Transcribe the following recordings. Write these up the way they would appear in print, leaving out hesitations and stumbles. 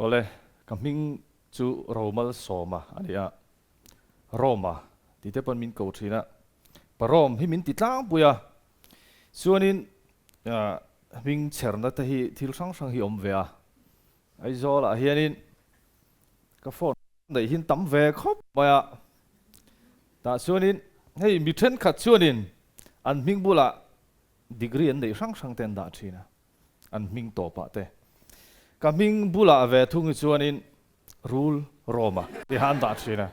Awle, ka hming chu Romalsawma a ni a, Roma tih te pawn min ko thin a, pa Rom hi min ti tlangpui a, chuanin hming chherna te hi thil hrang hrang hi awm ve a, Aizawlah hianin ka phone neih hin tam ve khawp mai a, tah chuanin hei mi thenkhat chuanin an hming bulah degree an neih hrang hrang te an dah thin a, an hming tawpah te. Ka hming bulah ve thung hi chuanin Rul Roma tiha an dah thin a,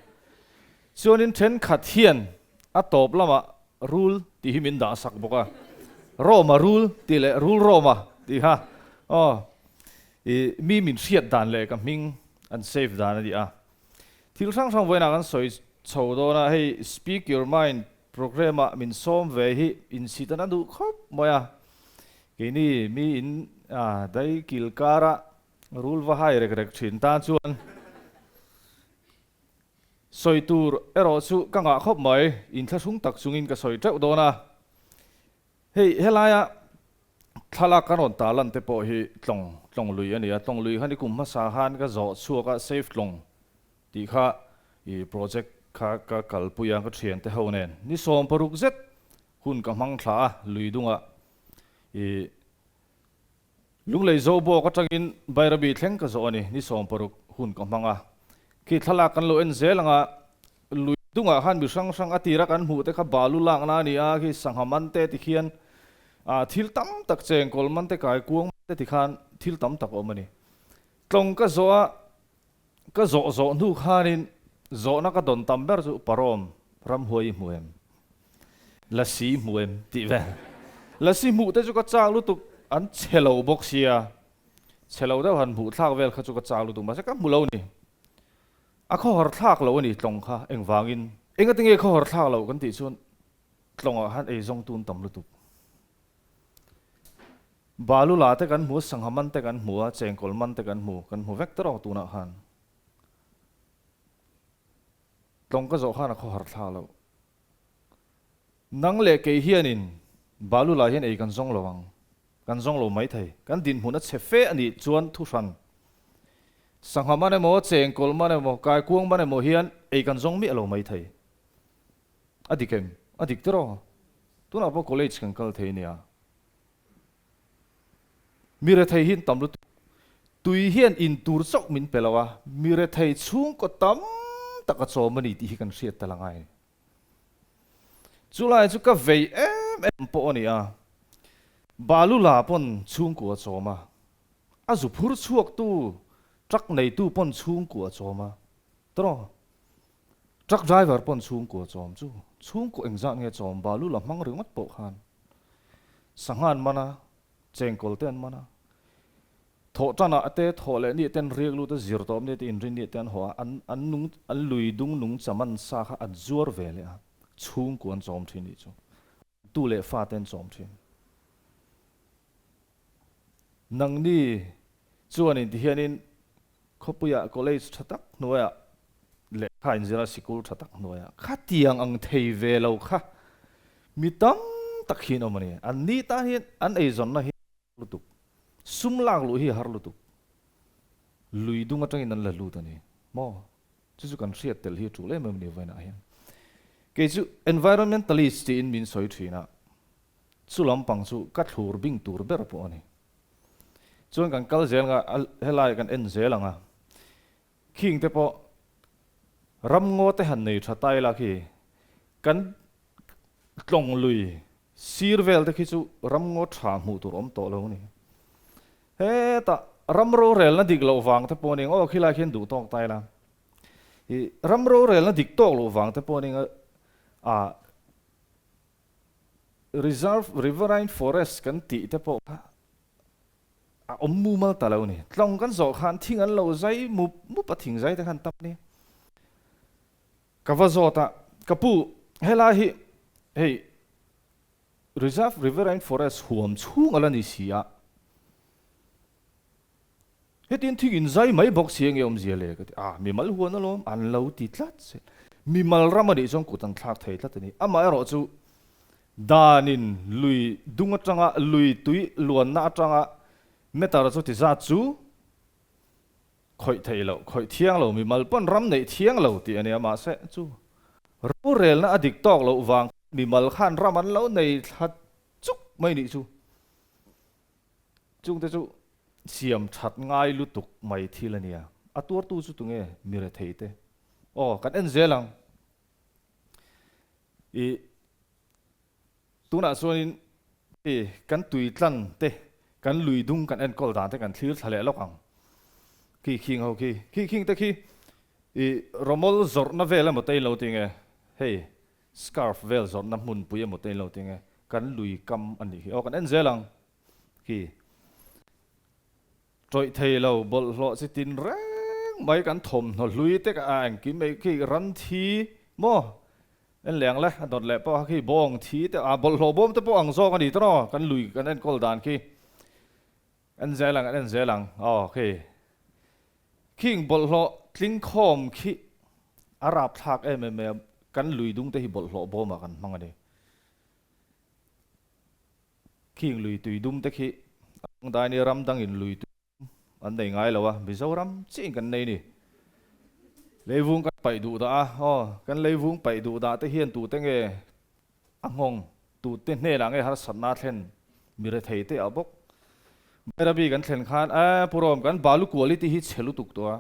chuanin thenkhat hian a tawp lamah Rul tih hi min dah sak bawk a, Roma Rul tih leh Rul Roma tih kha aw i mi min hriat dan leh ka hming an save dan a ni a. Thil hrang hrang vawiinah kan sawi chho dawn a, hei Speak Your Mind programme ah min sawm ve hi insit an a duh khawp mai a, keini mi in dai kil kara rul va hai rek rek thin tan chuan sawi tur erawh chu ka ngah khawp mai, inthlahrung tak chungin ka sawi teuh dawn a. Hei helaia thlalak kan rawn tarlan te pawh hi tlawng tlawng lui a ni a, tlawng lui kha ni kum hmasa khan ka zawh chhuak a safe tlawng tih kha i project kha ka kalpui a ka thiante ho nen ni 16 zet hun ka hmang thla a lui dungah i Lunglei zo bawk atangin Bairabi thleng ka zawh a ni, ni 16 hun ka hmang a. Khi thlalak kan lo en zel anga lui dungah khan mi hrang hrang a tira kan hmuh te kha balu lakna a ni a, khi sangha man te ti khian thil tam tak chengkawl man te kai kuang man te ti khan thil tam tak a awm a ni. Tlawng ka zawh a, ka zawh zawh hnu khanin zawhna ka dawn tam ber chu Parawm ramhuai i hmu em? Lasi hmu em tih vel. Lasi hmuh te chu ka chak lutuk, an chhe lo bawk sia, chhe lo deuh han hmuh thlak vel kha chu ka chak lutuk mahse ka hmu lo ni. A khawhar thlak lo a ni tlawng kha engvangin. Engati nge khawhar thlak loh kan tih chuan tlawngah khan eizawng tun tam lutuk. Balu la te kan hmu a, sangha man te kan hmu a, chengkawl man te kan hmu, kan hmu vek tawh tunah khan. Tlawng ka zawh khan a khawhar thlak loh. Nang leh kei hianin balu lah hian ei kan zawng lo ang, kan zawng lo mai thei. Kan dinhmun a chhe fe a nih chuan thuhran sangha man emaw, chengkawl man emaw, kaikuang man emaw hian ei kan zawng miah lo mai thei. A dik em? A dik tiraw? Tunah pawh college kan kal thei nia. Mi rethei hi an tam lutuk. Tui hian in tur chauh min pe lo a, mi rethei chhungkaw tam tak a chawm a ni tih hi kan hriat ta la ngai. Chulai chu ka vei em em pawh a ni a, balu la pawn chhungkua a chawm a, a zu phur chhuaktu truck neitu pawn chhungkua a chawm a, tawh truck driver pawn chhungkua a chawm chu chhungkaw engzat nge chawm balu la hmang ringawt pawh khan Sangha an man a, chengkawl te an man a, thawh tanah te, thawh leh ni ten riak lut a, zir tawp ni te, inrin ni te an haw a, an an nung an lui dung nung chaman sa kha an zuar ve leh a, chhungkua an chawm thin nih chu, tu leh fa te an chawm thin. Nangni chuanin tihianin khawpuiah college tha tak hnuaiah lehkha inzir a sikul tha tak hnuaiah khatiang ang thei ve lo kha mi tam tak hi an awm a ni. An ni tan hian an eizawnna hi a har lutuk, sum lak luh hi a har lutuk, lui dung atangin an la lut a ni maw? Chu chu kan hriat tel hi a tul em em a ni vawiinah hian. Kei chu environmentalist tiin min sawi thin a, chu lampang chu ka thlur bing tur ber pawh a ni. Chuan kan kal zel anga helai kan en zel ang a, khing te pawh ramngaw te han nei tha ta ila khi kan tlawng lui sir vel te khi chu ramngaw tha hmuh tur awm tawh lo a ni. Hetah ram rorelna dik loh vang te pawh a ni ang aw khilai khian duh tawk ta ila i ram rorelna dik tawk loh vang te pawh a ni ang a Reserve Riverine Forest kan tih te pawh kha a awm mumal ta lo ni. Tlawng kan zawh khan thing an lo zai mup mup a, thing zai te khan tam ni. Ka va zawt a, ka pu helai hi hei Reserve Riverine Forest huam chhung a la ni si a, Hetin thing in zai mai bawk si enge awmzia le ka ti a, mimal huan alawm an lo ti tlat se. Mimal ram anih chuan kut an thlak thei tlat a ni. Amaherawh chu danin lui dung atanga lui tui luanna atanga meter chu ti zat chu Khawih theih loh, khawih thiang lo, mimal pawn ram neih thiang lo tih a nia, mahse chu rorelna a dik tawk loh vang mimal khan ram an lo nei thla chuk mai nih chu. Chungte chu siam that ngai lutuk mai thil a nia. A tuartu chu tunge mi rethei te? Aw, kan en zel ang. I tunah chuanin i kan tui tlan te, kan lui dung kan enkawl dan te kan thlir thla leh lawk ang. Khi khing ho khi, khi khing te khi i rawmawl zawrhna vel emaw te in lo ti nge? Hei scarf vel zawrhna hmunpui emaw te in lo ti nge? Kan lui kam a nih hi. Aw kan en zel ang. Khi tawih thei lo bawlhhlawh chi tin reng mai kan thawmhnaw hlui te a engkim mai khi ran thi maw en leng le a dawt leh pawh kha khi bawng thi te a bawlhhlawh bawm te pawh ang zawk a ni ta maw kan lui kan enkawl dan khi en zel ang en zel ang aw khi khing bawlhhlawh tling khawm khi a rapthlak em em mai a kan lui dung te hi bawlhhlawh bawmah kan hmang a ni. Khing lui tui dum te khi a dangdai nia ram dangin lui tui dum an nei ngai lo a, Mizoram chiin kan nei ni. Leivung kan paih duh dah a, aw kan leivung paih duh dah te hian tute nge a nghawng, tute hnenah nge harsatna thlen mi rethei te ah bawk. Bairabi kan thlen khan eh Pu Rawm kan balu quality hi chhe lutuk tawh a,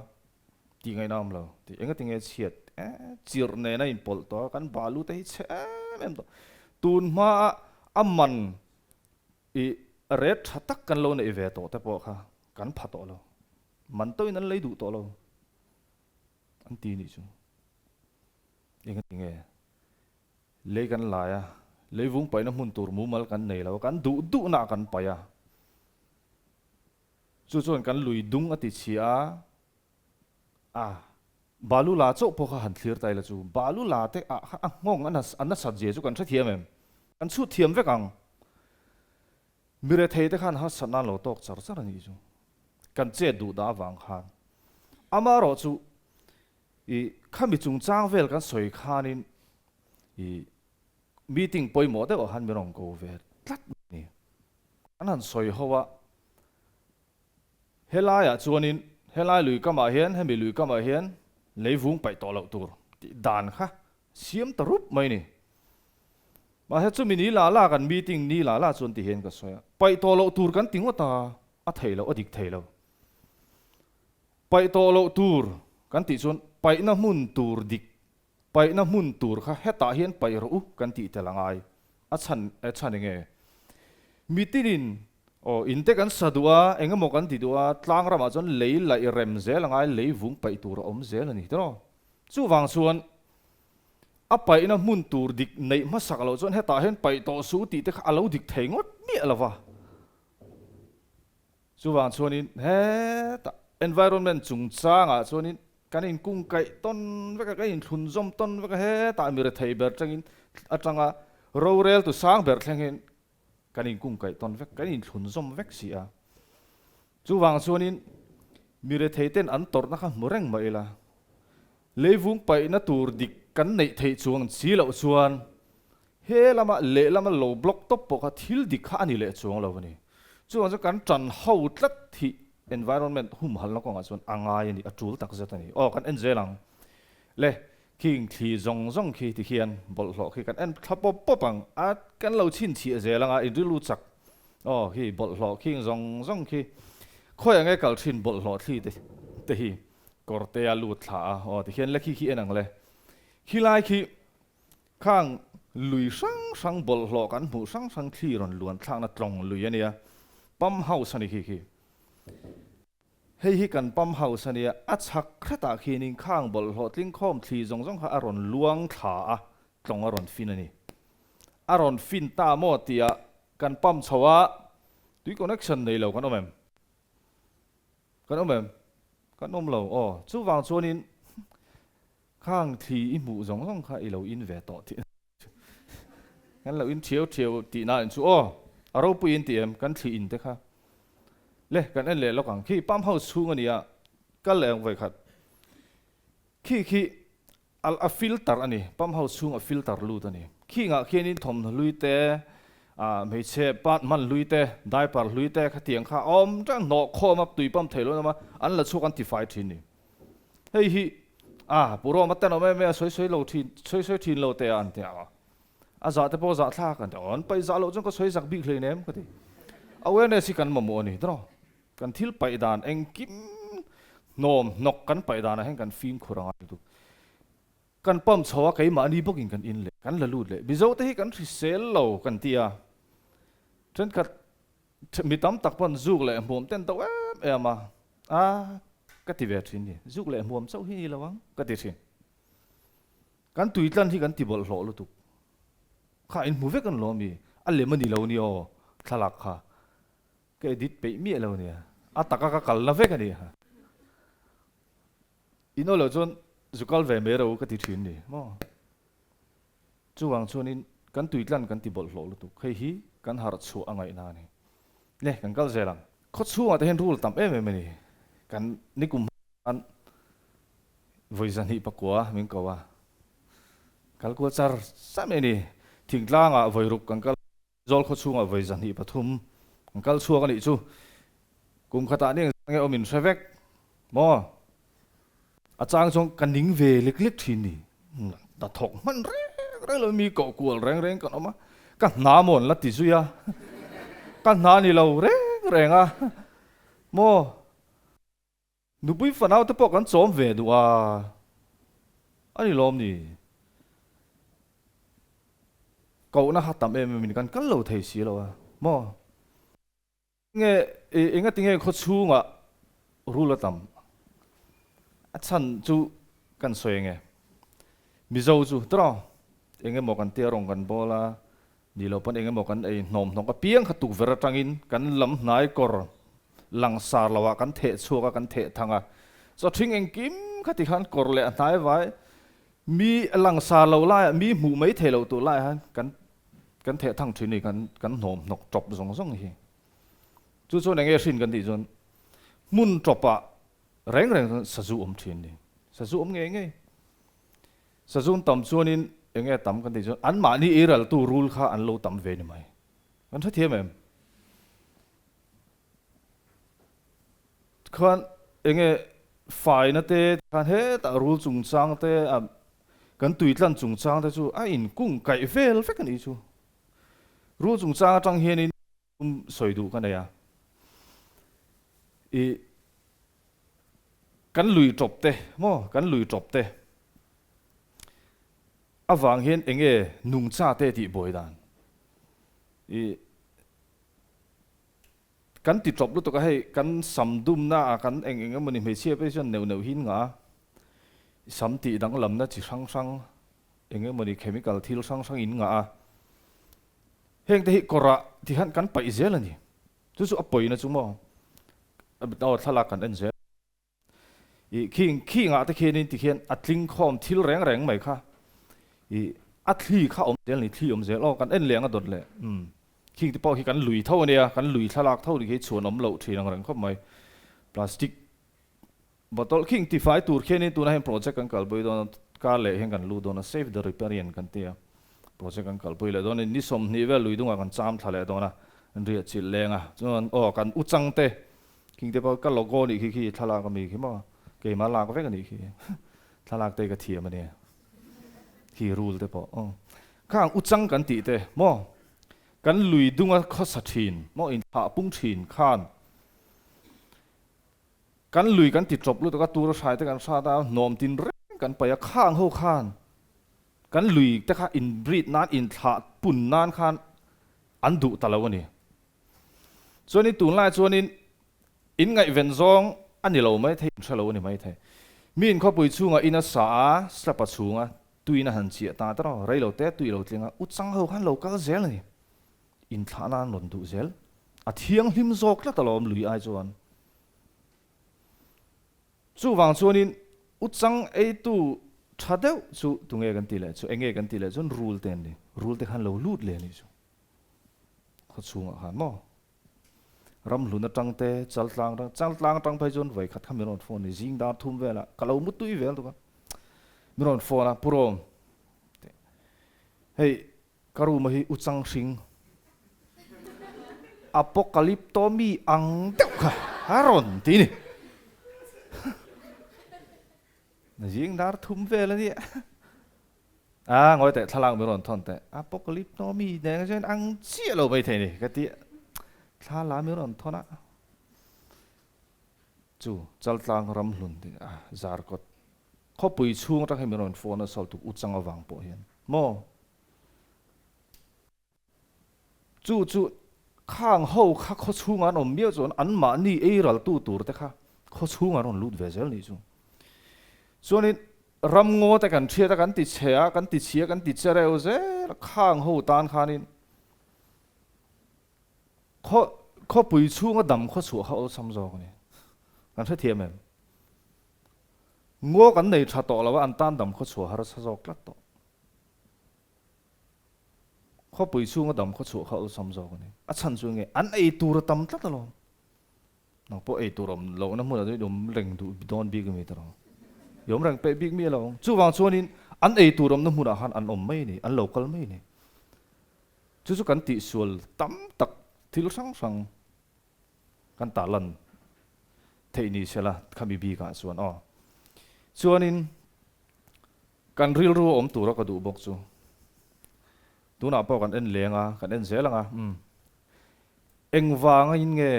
Tih ngaihna awm lo. Tih enga tinge chhiat eh chirh nena inpawlh tawh a, kan balu te hi chhe em em tawh. Tun hma a a man i rate tha tak kan lo neih ve tawh te pawh kha kan pha tawh lo. Man tawhin an lei duh tawh lo an ti nih chu. Enga tinge lei kan lai a, leivung paihna hmun tur mumal kan nei lo a, kan duh duhna ah kan paih a. Chu chuan kan lui dung a ti chhia a, a balu la chauh pawh kha han thlir ta ila chu balu la te ah kha a nghawng a nasat zia chu kan hrethiam em? Kan chhut thiam vek ang. Mi rethei te khan harsat nan lo tawk char char a nih chu. Kan chet duh dah avang khan. Amaherawh chu i khami chungchang vel kan sawi khanin i meeting pawimawh deuh ah khan min rawn ko ve tlat mai a ni. An han sawi ho a, helaiah chuanin helai lui kamah hian hemi lui kamah hian leivung paih tawh loh tur tih dan kha siam ta rup mai ni. Mahse chumi ni la la kan meeting ni la la chuan ti hian ka sawi a, paih tawh loh tur kan ti ngawt a, a thei loh a dik thei lo. Paih tawh loh tur kan tih chuan paihna hmun tur dik Paihna hmun tur kha hetah hian paih rawh u kan tih tel a ngai. A chhan e chhan enge? Mitinin aw in te kan sa duh a, eng emaw kan ti duh a, tlang ramah chuan lei laih rem zel a ngai, lei vung paih tur a awm zel a ni tiraw? Chuvang chuan a paihna hmun tur dik neih hmasak loh chuan hetah hian paih tawh suh tih te kha a lo dik thei ngawt miah lo va. Chuvang chuanin hetah environment chungchangah chuanin kan inkungkaih tawn vek a, kan inthlunzawm tawn vek a, hetah mi rethei ber tangin atanga roreltu sang ber thlengin kan inkungkaih tawn vek, kan inthlunzawm vek si a. Chuvang chuanin mi rethei ten an tawrhna kha hmu reng mah ila, leivung paihna tur dik kan neih theih chuang si loh chuan He lama lehlama lo block tawp pawh kha thil dik kha a ni leh chuang lo a ni. Chuvang chuan kan tan ho tlat hi environment humhalna kawngah chuan a ngai a ni, a tul tak zet a ni. Aw kan en zel ang. Le, khing thli zawng zawng khi ti khian bawlhhlawh khi kan en thla pawp pawp ang a, kan lo chhinchhiah zel ang a, inrilru chak. Aw khi bawlhhlawh khing zawng zawng khi khawi ang e kal thin bawlhhlawh thli te te hi kawrte a lut thla a, aw ti khian le khi khi en ang le. Khilai khi Khang lui hrang hrang bawlhhlawh kan hmuh hrang hrang thli rawn luan thlakna tlawng lui a nia, pump house a ni khi khi. Hei hi kan pump house a nia, a chhak hretah khianin khang bawlhhlawh tlingkhawm thli zawng zawng kha a rawn luang thla a, tlawng a rawn fin a ni. A rawn fin ta maw tihah kan pump chho a, tui connection nei lo kan awm em? Kan awm em? Kan awm lo, aw. Chuvang chuanin Khang thli i hmuh zawng zawng kha i lo in ve tawh tih kan lo in thiau thiau tih na in chu aw a ropui in ti em kan thli in te kha le kan en leh lawk ang khi pump house chhung a nia kal leh ang vawikhat khi khi a a filter a ni pump house chhung a filter lut a ni khingah khianin thawmhnaw hlui te. Hmeichhe part hman hlui te, diaper hlui te khatiang kha a awm reng hnawh khawm a, tui pump theih loh an awm a, an la chhuak an tifai thin ni. Hei hi a Pu Roma ten awm em em a sawi sawi lo thin, sawi sawi thin lo teh a an ti a. A zah te pawh zah thlak an ti a, an paih zah loh chuan ka sawi zak bik hleinem ka ti. Awareness hi kan mamawh a ni tawh. Kan thil paih dan engkim hnawm hnawk kan paih danah hian kan fimkhur a ngai lutuk. Kan pump chho a keimahni bawkin kan in leh kan la lut leh. Mizo te hi kan hrisel lo kan ti a, thenkhat mi tam tak pawn zuk leh hmuam ten do em em a, a ka ti ve thin ni, zuk leh hmuam chauh hi ni lo ang ka ti thin. Kan tuitlan hi kan ti bawlhhlawh lutuk. Kha in hmu vek an lo ami? A lem a ni lo ni aw thlalak kha. Ka edit peih miah lo nia. A taka ka kalna vek a ni. In aw loh chuan zu kal ve mai ro ka ti thin ni maw? Chuvang chuanin kan tuitlan kan ti bawlhhlawh lutuk. Hei hi kan harh chhuah a ngaihna a ni. Le, kan kal zel ang. Khaw chhungah te hian rule tam em em a ni. Kan nikum hman vawi zahnih pakua min ko a. Kal kual char char mai a ni. Thingtlangah vawi ruk kan kal. Zawl khaw chhungah vawi 203 an kal chhuak a nih chu. Kum khatah ni engzah nge awm in hre vek maw? A chang chuan ka ning ve lek lek thin ni. Hnathawk hman reng reng lo mi koh kual reng reng kan awm a, ka hna maw an la ti zui a, ka hna ni lo reng reng a maw? Nupui fanau te pawh kan chawm ve duh a, a ni lawm ni? Kohna kha tam em em in kan kal lo thei si lo a maw? Nge engati nge khaw chhungah rul a tam? A chhan chu kan sawi enge? Mizo chu tawng eng emaw kan tia rawng kan bawl a, Ni lo pawn eng emaw kan ei hnawm hnawk apiang kha tukverh atangin kan lam hnai kawr langsar lo ah kan theh chhuak a, kan theh thang a. Chaw thing engkim kha ti khan kawr leh a hnai vai mi langsar lo laiah mi hmuh mai thei loh tur laiah hian kan kan theh thang thin a ni, kan kan hnawm hnawk tawp zawng zawng hi. Chu chuan enge hrin kan tih chuan hmun tawpah reng reng chuan sazu awm thin a ni, sazu awm ngei ngei. Sazun tam chuanin eng nge tam kan tih chuan anmahni eiraltu rul kha an lo tam ve ni mai. Kan hrethiam em? Khan eng nge faina te khan hetah rul chungchang te a kan tuitlan chungchang te chu a inkung kaih vel vek a nih chu. Rul chungchang atang hianin sawi duh ka nei a. I Kan lui tawp te maw, kan lui tawp te avang hian enge nungcha te tih buai dan i kan ti tawp lutuk a hei kan sam dumna ah kan eng eng emawni hmeichhia phei chuan neuh neuh hi an ngah a, sam tih danglamna chi hrang hrang eng emawni chemical thil hrang hrang in ngah a, heng te hi kawrah ti khan kan paih zel a ni. Chu chu a pawina chu maw? Aw thlalak kan en zel. I khing khingah te khianin tikhian a tling khawm thil reng reng mai kha. I a thli kha awm zel ni, thli awm zel. Aw kan en leh ang a dawt leh. Umm khing te pawh khi kan lui tho ania, kan lui thlalak tho ni khi chhuan awm loh thin ang reng khawp mai. Plastic Bottle khing tifai tur khianin tunah hian project kan kalpui dawn a, kar leh hian kan lut dawn a, Save the Riparian kan ti a, project kan kalpui leh dawn a, ni 20 vel lui dungah kan cham thla leh dawn a, an riah chilh leng a, chuan aw kan u chang te khing te pawh ka logo nih khi khi thlalak ami khi maw, keimah lak vek a nih khi, thlalak te ka thiam a nia, khi rule te pawh aw, khang u chang kan tih te maw, kan lui dunga khawsa thin maw inthlah pung thin khan, Kan lui kan ti tawp lutuk a, tur a hrai te kan hrat a, hnawm tin reng kan paih a, khang ho khan kan lui te kha in breed nan, in thlah pun nan khan an duh ta lo a ni. Chuanin tunlai chuanin in ngaihven zawng a ni lo mai thei, in hre lo a ni mai thei. Mi in khawpui chhungah in a sa a, slab a chhung a, tuiin a han chiah ta ta rei lo te tui lo tling a, u chang ho khan lo kal zel a ni. Inthlah nan rawn duh zel. A thianghlim zawk tlat alawm lui ai chuan. Chuvang chuanin u chang eitu tha deuh chu tunge kan tih leh chu, enge kan tih leh chuan rul te an ni. Rul te khan lo lut leh a nih chu. Khaw chhungah khan maw? Ramhlun atang te, Chaltlang atang, Chaltlang atang phei chuan vawi khat kha min rawn phone ni, zing dar thum velah ka lo mutui vel tuk a. Min rawn phone a, Pu Rom, hei Ka room a hi u chang hring. Apocalypto mi ang deuh kha a rawn ti ni. Zing dar thum vel a nia. A ngawi teh thlalak min rawn thawn teh. Apocalypto mi nen chuan ang chiah lo mai thei ni ka ti a. Thla min rawn thawn a. Chu Chaltlang ramhlun tih a Zarkawt khawpui chhung atang hian min rawn phone a sawi tuk uchang avang pawh hian maw? Chu chu khang ho kha khaw chhungah an awm miau chuan anmahni ei raltu tur te kha khaw chhungah an rawn lut ve zel nih chu. Chuanin ramngaw te kan hriat a kan ti chhe a kan ti chhia kan ti che reuh zel a khang ho tan khanin khaw khawpui chhunga dam khaw chhuah kha awlsam zawk a ni. Kan hrethiam em? Ngaw kan nei tha tawh lo a an tan dam khaw chhuah harsa zawk tlat tawh. Khawpui chhunga dam khaw chhuah kha awlsam zawk a ni. A chhan chu enge? An ei tur a tam tlat alawm. Nang pawh ei tur awm lohna hmunah chuan i awm reng duh dawn bik ami tawh lo. I awm reng peih bik mi alo. Chuvang chuanin an ei tur awmna hmunah khan an awm mai a ni, an lo kal mai a ni. Chu chu kan tihsual tam tak thil hrang hrang kan tarlan theih ni sela khami bikah chuan aw. Chuanin Kan rilru a awm tura ka duh bawk chu. Tunah pawh kan en leng a, kan en zel ang a, umm. Engvanga in nge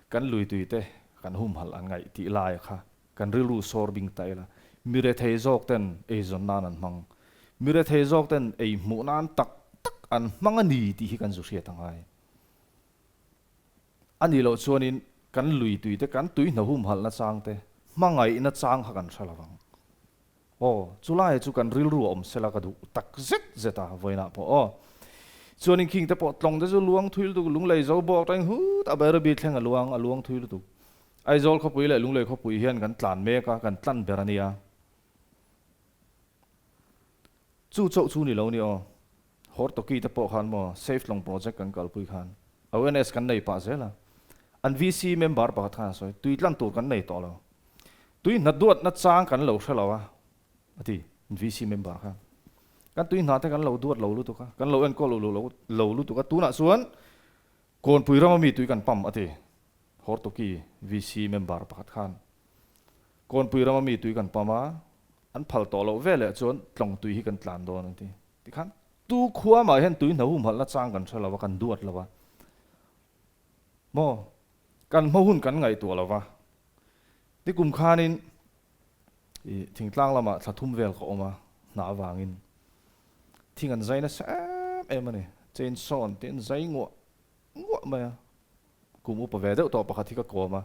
kan luitui te kan humhalh an ngaih tih lai kha kan rilru sawr bing ta ila. Mi rethei zawk ten eizawn nan an hmang. Mi rethei zawk ten ei hmuh nan tak tak an hmang a ni tih hi kan zu hriat a ngai. A nih loh chuanin kan luitui te kan tui hna humhalh na chang te hmangaihna chang kha kan hre lo vang. Aw, chulai chu kan rilru a awm sela ka duh tak zet zet a, vawiinah pawh aw. Chuanin khing te pawh tlawng te chu luang thui lutuk, lunglei zo bawk atangin hut a Bairabi thleng a luang, a luang thui lutuk. Aizawl khawpui leh Lunglei khawpui hian kan tlan mek a, kan tlan ber a nia. Chu chauh chu ni lo ni aw. Hortoki te pawh khan maw Safe Tlawng Project kan kalpui khan awareness kan nei pah zel a. An VC member pakhat khan a sawi, tui tlan tur kan nei tawh lo. Tui hna duatna chang kan lo hre lo a, a ti VC member khan. Kan tui hna te kan lo duat lo lutuk a, kan lo enkawl uluk lo lo lutuk a, tunah chuan Kawnpui rama mi tui kan pam a ti Hortoki VC member pakhat khan. Kawnpui rama mi tui kan pam a, an phal tawh loh veleh chuan tlawng tui hi kan tlan dawn an ti. Tikhan tu khua mah hian tui hna humhalhna chang kan hre lo a, kan duat lo a. Maw? Kan hma hun kan ngaihtuah lo va. Nikum khanin i thingtlang lamah thla thum vel ka awm a, hna avangin thing an zai nasa em em a ni. Chainsaw an tih an zai nguah nguah mai a. Kum upa ve deuh tawh pakhat hi ka kawm a,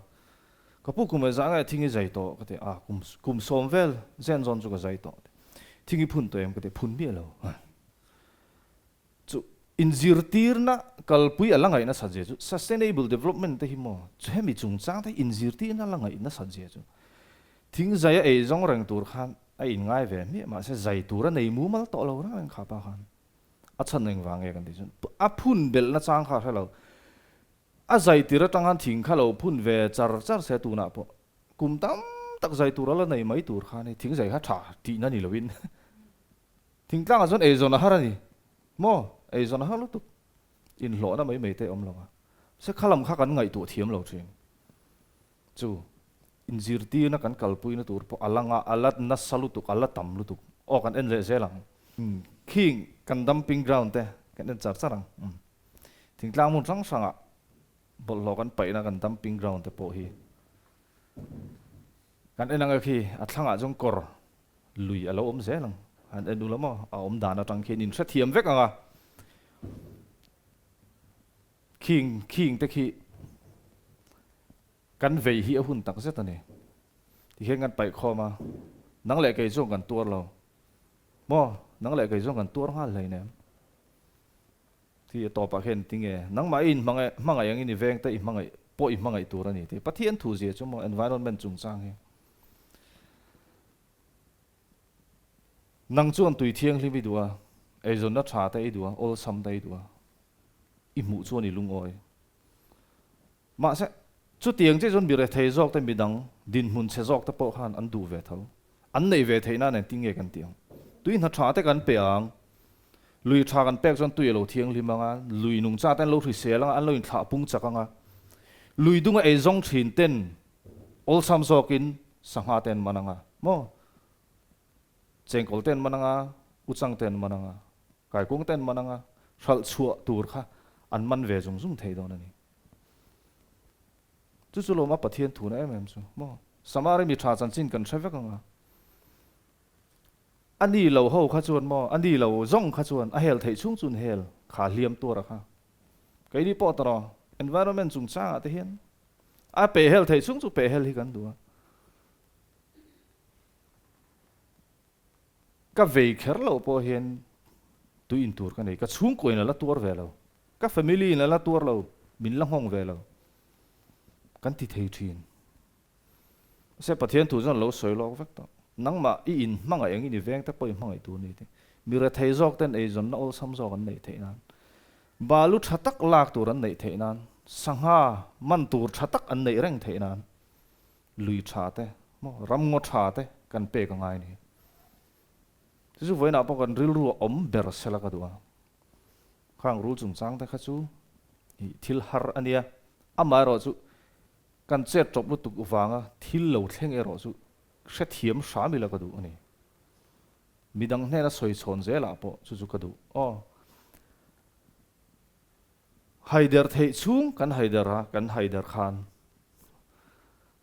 Ka pu kum eh zah nge thing i zai tawh? ka ti a, kum kum sawm vel zen zawn chu ka zai tawh. Thing i phun tawh em? ka ti a, phun miah lo. Chu inzirtirna kalpui a la ngaih nasat zia chu sustainable development te hi maw chu hemi chungchang te hi inzirtirna la ngaih nasat zia chu thing zai a ei zawng reng tur khan a inngai ve hmiah mahse zai tur a nei mumal tawh lo reng reng kha pa khan a chhan engvang nge kan tih chuan a phun belhna chang kha a hre lo a zai tir atang khan thing kha lo phun ve char char se tunah pawh kum tam tak zai tur a la nei mai tur khan hei thing zai kha tha tihna ni lovin Thingtlangah chuan eizawn a har a ni maw? Eizawn a har lutuk. Inhlawhna mai mai te a awm lo a. Mahse kha lam kha kan ngaihtuah thiam lo thin. Chu inzirtirna kan kalpuina tur pawh a la ngah, a la nasa lutuk, a la tam lutuk. Aw kan en leh zel ang. Khing kan dumping ground te kan en char char ang. Thingtlang hmun hrang hrangah bawlhhlawh kan paihna kan dumping ground te pawh hi kan en ang e khi a thlangah chuan kawr Lui a lo awm zel ang. Han en ula maw? A awm dan atang khian in hrethiam vek ang a. Khing khing te khi kan vei hi a hun tak zet a ni. Tikhian kan paih khawm a, nang leh kei chuan kan tuar lo. Maw? Nang leh kei chuan kan tuar nghal hleinem. Khi a tawpah khian tinge nangmah i inhmangaih hmangaih angin i veng te i hmangaih pawh i hmangaih tur a ni tih Pathian thu zia chu maw environment chungchang hi. Nang chuan tui thianghlim i duh a, eizawnna tha te i duh a, awlsam te i duh a, i hmuh chuan i lungawi. Mahse, chutiang chiah chuan mi rethei zawk te, midang dinhmun chhe zawk te pawh khan an duh ve tho. An neih ve theih nan engtin nge kan tih ang? Tui hna tha te kan pe ang. Lui tha kan pek chuan tui a lo thianghlim ang a, lui nungcha te an lo hrisel ang a, an lo inthlah pung chak ang a. Lui dunga ei zawng thin ten awlsam zawkin sangha te an man ang a, maw? Chengkawl te an man ang a, uchang te an man ang a, kaikuang te an man ang a, hralh chhuah tur kha an man ve zung zung thei dawn a ni. Chu chu lawma Pathian thuna em em chu maw? Samari mi tha chanchin kan hre vek ang a. A ni lo ho kha chuan maw, a ni lo zawng kha chuan a hel theih chhung chuan hel kha hliam tuar a kha. Keini pawh tawh rawh, environment chungchangah te hian a peh hel theih chhung chu peh hel hi kan duh a. Ka vei kher loh pawh hian tui in tur ka nei, ka chhungkuain a la tuar ve lo, ka family in a la tuar lo, min la nghawng ve lo kan ti thei thin. Mahse Pathian thu chuan lo sawi lawk vek tawh, nangmah i in hmangaih angin i veng te pawh i hmangaih tur ni tih. Mi rethei zawk ten eizawnna awlsam zawk an neih theih nan, balu tha tak lak tur an neih theih nan, sangha man tur tha tak an neih reng theih nan, lui tha te maw ramngaw tha te kan pek a ngai a ni. Chu chu vawiinah pawh kan rilru a awm ber sela ka duh a. Khang rul chungchang te kha chu ih thil har a nia, amaherawh chu kan chet tawp lutuk vanga thil lo thleng erawh chu hrethiam hram ila ka duh a ni. Midang hnena sawi chhawn zelah pawh chu chu ka duh aw. Haider theih chhung kan haider a, kan haider khan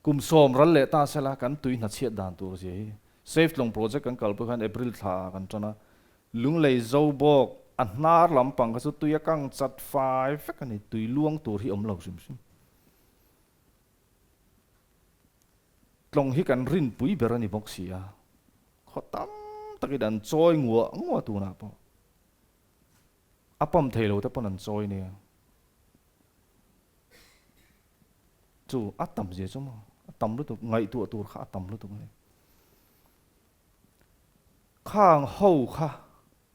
kum sawm ral leh ta sela kan tui hnachhiat dan tur zia hi Safe Tlawng Project kan kalpui khan April thla ah kan tan a, Lunglei zo bawk a hnar lampang kha chu tui a kang chat fai vek a ni, tui luang tur hi awm lo hrim hrim. Tlawng hi kan rinpui ber a ni bawk si a, khaw tam takin an chawi nguah nguah tunah pawh. A pump thei lo te pawn an chawi nia. Chu a tam zia chu maw? A tam lutuk, ngaihtuah tur kha a tam lutuk a ni. Khang ho kha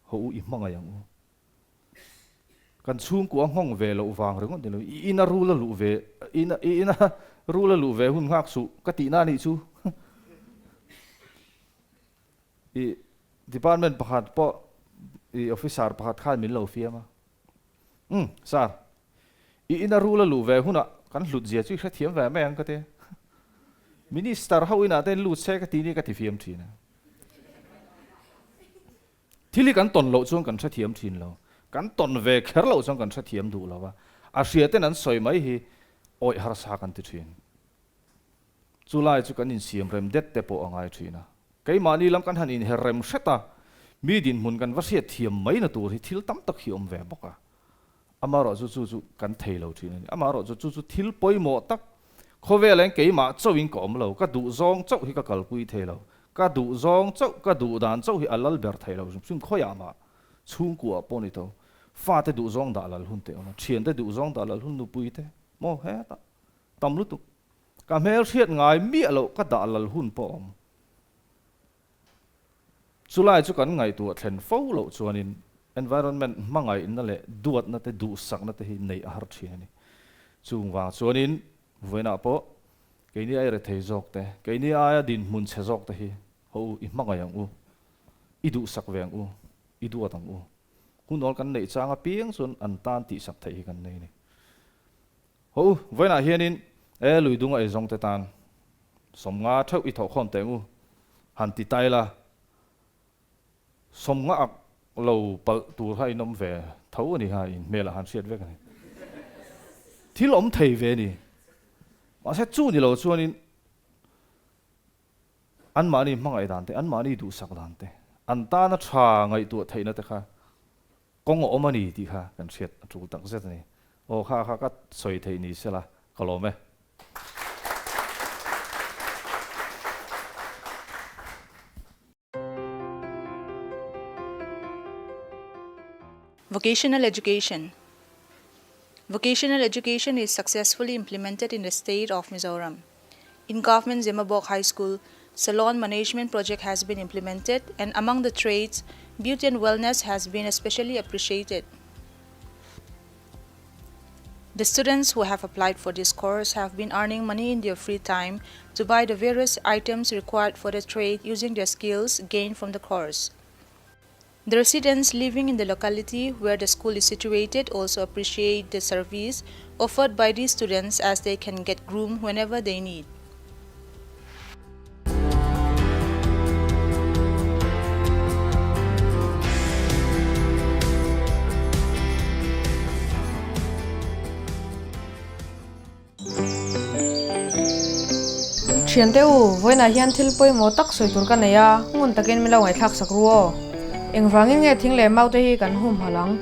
ho u i hmangaih ang u. Kan chhungkua nghawng ve loh vang ringawt ni lo, i ina rul a luh ve, i ina rul a luh ve hun nghak suh ka tihna a nih chu. I department pakhat pawh i officer pakhat khan min lo fiam a, Umm, sir, i ina rul a luh ve hunah kan hlut zia chu i hrethiam ve mai ang ka ti. Minister ho inah te in lut se ka ti ni ka ti fiam thin a. Thil hi kan tawn loh chuan kan hrethiam thin lo, kan tawn ve kher loh chuan kan hrethiam duh lo a, a hria ten an sawi mai hi awih harsa kan ti thin. Chulai chu kan insiam rem det te pawh a ngai thin a. Keimahni lam kan han inher rem hret a, mi dinhmun kan va hriat thiam mai na tur hi thil tam tak hi awm ve bawk a. Amaherawhchu chu chu kan thei lo thin a ni. Amaherawhchu chu chu thil pawimawh tak, khawvel eng keimah chauhin ka awm lo, ka duhzawng chauh hi ka kalpui thei lo, ka duhzawng chauh, ka duhdan chauh hi a lal ber thei lo hrim hrim khawiah mah chhungkuah pawh ni tho, fate duhzawng dah lal hun te awm a, thiante duhzawng dah lal hun, nupui te maw hetah tam lutuk. Ka hmel hriat ngai miah loh ka dah lal hun pawh awm. Chulai chu kan ngaihtuah thlen fo loh chuanin environment hmangaihna leh duatna te duhsakna te hi neih a har thin a ni. Chung vang chuanin vawiinah pawh keini aia rethei zawk te, keini aia dinhmun chhe zawk te hi ho u i hmangaih ang u, i duhsak ve ang u, i duat ang u. Hunawl kan neih chang apiang chuan an tan tihsak theih hi kan nei a ni. Ho u, vawiinah hianin e lui dunga eizawng te tan 50 theuh i thawhkhawm teh ang u, han ti tai la, 50 ak lo palh tur kha in awm ve tho a ni ha, in hmelah han hriat vek a ni. Thil awm thei ve a ni. Mahse chu ni lo chuanin anmahni hmangaih dan te, anmahni duhsak dan te, an tana tha ngaihtuah theihna te kha Kawng a awm a ni tih kha kan hriat a tul tak zet a ni. Aw kha kha ka sawi theih ni sela ka lawm e. Vocational Education Vocational education is successfully implemented in the state of Mizoram. In Government Zemabawk High School, Salon Management Project has been implemented and among the trades, beauty and wellness has been especially appreciated. The students who have applied for this course have been earning money in their free time to buy the various items required for the trade using their skills gained from the course. The residents living in the locality where the school is situated also appreciate the service offered by these students as they can get groomed whenever they need. Thiante u, vawiinah hian thil pawimawh tak sawi tur ka nei a, ngun takin min lo ngaihthlak sak ru aw. Engvangin nge thing leh mau te hi kan humhalh ang?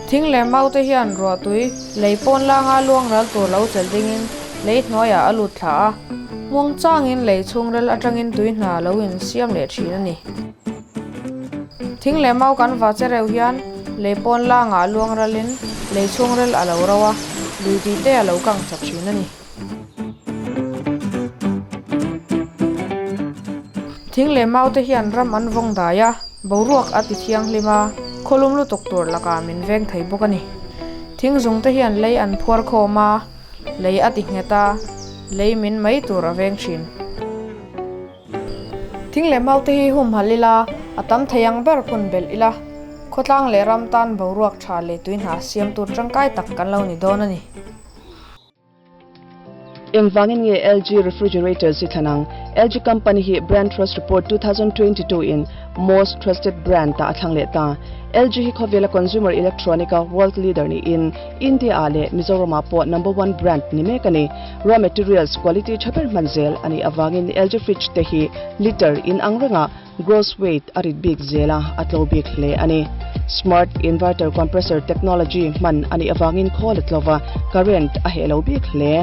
Thing leh mau te hian ruahtui lei pawn langa luang ral tur lo chelh dingin lei hnuaiah a lut thla a, muang changin lei chhungrel atangin tui hna lo insiam leh thin a ni. Thing leh mau kan va che reuh hian lei pawn langah luang ralin lei chhungrel a lo ro a, lui tih te a lo kang chak thin a ni. Thing leh mau te hian ram an vawng dai a, boruak a ti thianghlim a, khawlum lutuk tur lakah min veng thei bawk a ni. Thing zung te hian lei an phuar khawm a, lei a ti nghet a, lei min mai tur a veng thin. Thing leh mau te hi humhalh ila, a tam thei ang ber phun belh ila, khawtlang leh ram tan boruak tha leh tui hna siam tur tangkai tak kan lo ni dawn a ni. Engvangin nge LG Refrigerators hi thlan ang? LG company hi Brand Trust Report 2022 in Most Trusted Brand tah a thlang leh ta. LG hi khawvela consumer electronic a world leader niin India ah leh Mizoram ah pawh number one brand ni mek a ni. Raw materials quality tha ber hman zel a nih avangin LG fridge te hi liter in ang rengah Gross weight a rit bik zel a, a tlo bik hle a ni. Smart inverter compressor technology hman a nih avangin khawl a tlo va, current a heh lo bik hle.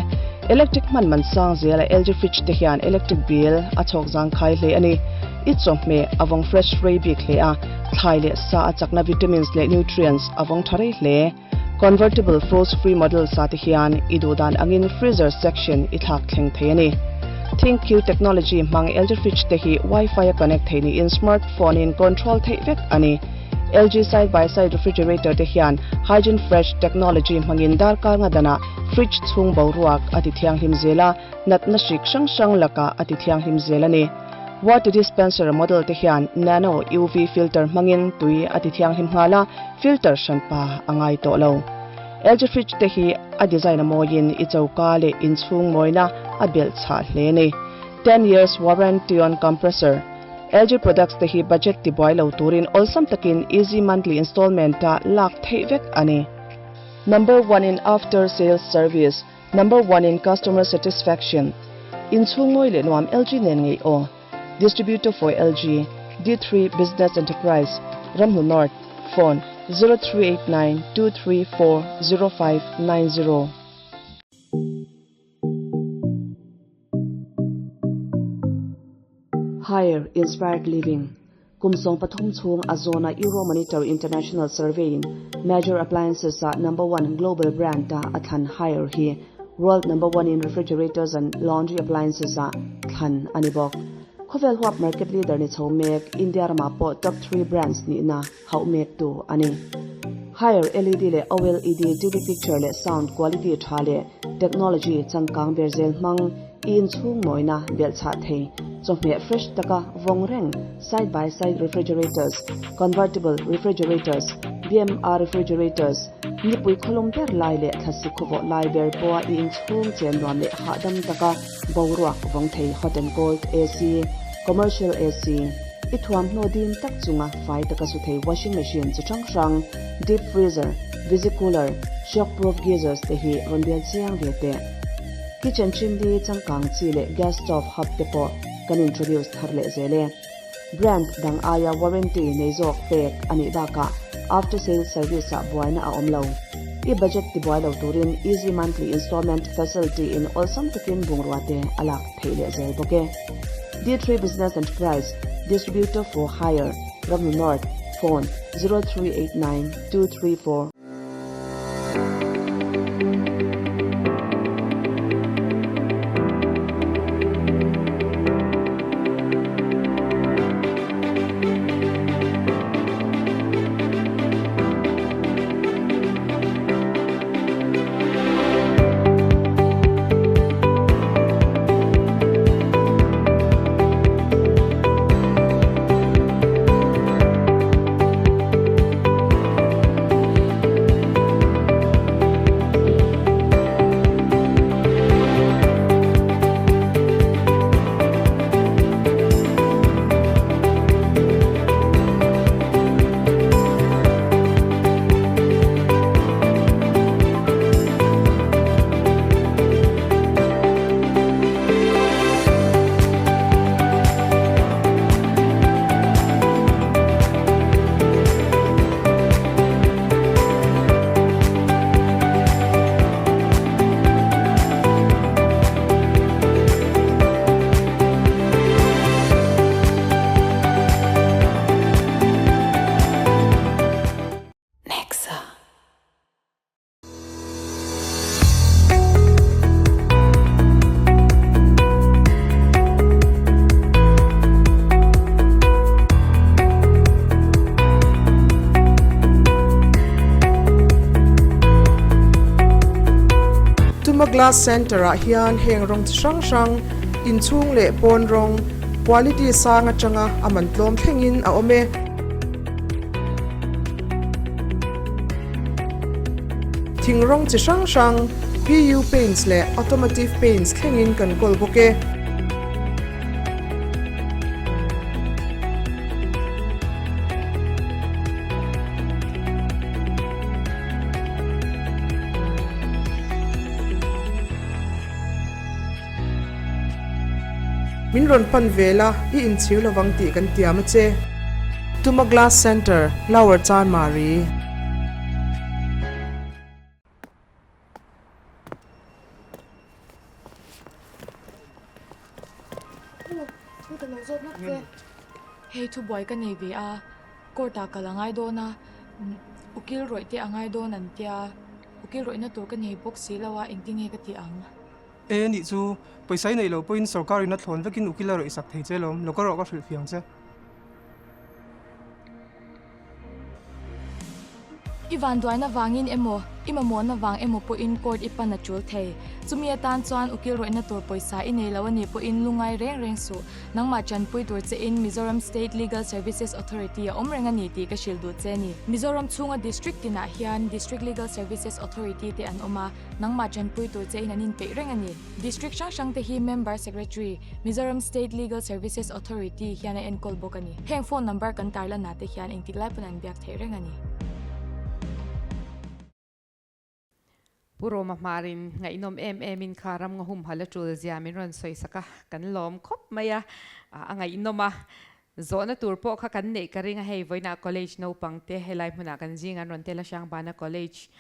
Electric hman man sang zela LG fridge te hian electric bill a chhawk zangkhai hle a ni. I chawhmeh a vawng fresh rei bik hle a, thlai leh sa a chakna vitamins leh nutrients a vawng tha rei hle. Convertible frost free model sa te hian i duh dan angin freezer section i thlak thleng thei a ni. ThinQ technology hmang LG fridge te hi Wi-Fi a connect thei niin smartphone in control theih vek a ni. LG side by side refrigerator te hian Hygiene Fresh technology hmangin darkar nga danah fridge chhung boruak a ti thianghlim zel a, natna hrik hrang hrang lakah a ti thianghlim zel a ni. Water dispenser model te hian nano UV filter hmangin tui a ti thianghlim nghal a, filter hranpa a ngai tawh lo. LG fridge te hi a design a mawiin i choka leh inchhung mawina a belh chhah hle a ni. Ten years warranty on compressor. LG products te hi budget tibuai lo turin awlsam takin easy monthly installment a lak theih vek a ni. Number one in after sales service. Number one in customer satisfaction Inchhung ngawi leh nuam LG nen ngei aw Distributor for LG D3 Business Enterprise Ramhnu North Phone 0389 234 0590. Higher Inspired Living Kum 13 chhung a zawna Euromonitor International Survey in Major Appliances ah number one global brand a a thlan Haier hi World number one in Refrigerators and Laundry Appliances ah thlan a ni bawk. Khawvel huap market leader ni chho mek India ramah pawh top three brands nihna hauh mektu a ni. Haier LED leh OLED TV picture leh sound quality tha leh technology changkang ber zel hmang i inchhung mawina belhchhah thei chawhmeh fresh taka vawng reng side by side refrigerators, convertible refrigerators, BMR refrigerators, nipui khawlum ber lai leh thlasi khawvawh lai ber pawha i inchhung chen nuam leh hahdam taka boruak vawng thei hot and cold AC, commercial AC, i thuamhnaw dim tak chunga fai taka su thei washing machine chi hrang hrang, deep freezer, visi cooler, shock proof geysers te hi rawn bial chiang ve teh. Kitchen chimney changkang chi leh gas stove hub te pawh kan introduce thar leh zel e. Brand dang aia warranty nei zawk pek a nih bakah after sales service ah buaina a awm lo. I budget tibuai lo turin easy monthly installment facility in awlsam takin bungrua te a lak theih leh zel bawk e. D3 Business Enterprise, Distributor for Haier, Ramnu North, Phone, 0389 234. Glass Centre ah hian heng rawng chi hrang hrang, inchhung leh pawn rawng, quality sang atanga a man tlawm thlengin a awm e. Thing rawng chi hrang hrang, PU paints leh automotive paints thlengin kan kawl bawk e. Min rawn pan ve la, i inchhir lovang tih kan tiam a che. Tuma Glass Centre, Lower Chanmari. Hei thubuai ka nei ve a, court ah kal a ngai dawn a, ukil rawih te a ngai dawn an tia, ukil rawihna tur ka nei bawk si lo a, engtin nge ka tih ang? E nih chu, pawisa i neih loh pawhin sorkar in a thlawn vekin ukil a rawih sak thei che lawm, lo ka rawh ka hrilh fiang che. I vanduaina vangin emaw, i mamawhna vang emaw pawhin court i pan a tul thei. Chumi atan chuan ukil rawihna tur pawisa i nei lo a nih pawhin lungai reng reng suh. Nangmah tanpui tur chein Mizoram State Legal Services Authority a awm reng a ni tih ka hrilh duh che a ni. Mizoram chhunga District tinah hian District Legal Services Authority te an awm a, nangmah tanpui tur chein an inpeih reng a ni. District hrang hrang te hi Member Secretary, Mizoram State Legal Services Authority hian a enkawl bawk a ni. Heng phone number kan tarlan ah te hian engtik lai pawn an biak theih reng a ni. Pu Roma hmarin ngaihnawm em em in kha ram nga humhal a tul zia min rawn sawi sak a, kan lawm khawp mai a, a ngaihnawm a. Zawhna tur pawh kha kan neih ka ring a, hei vawiinah college naupang te helai hmunah kan zing an rawn tel a, Hrangbana College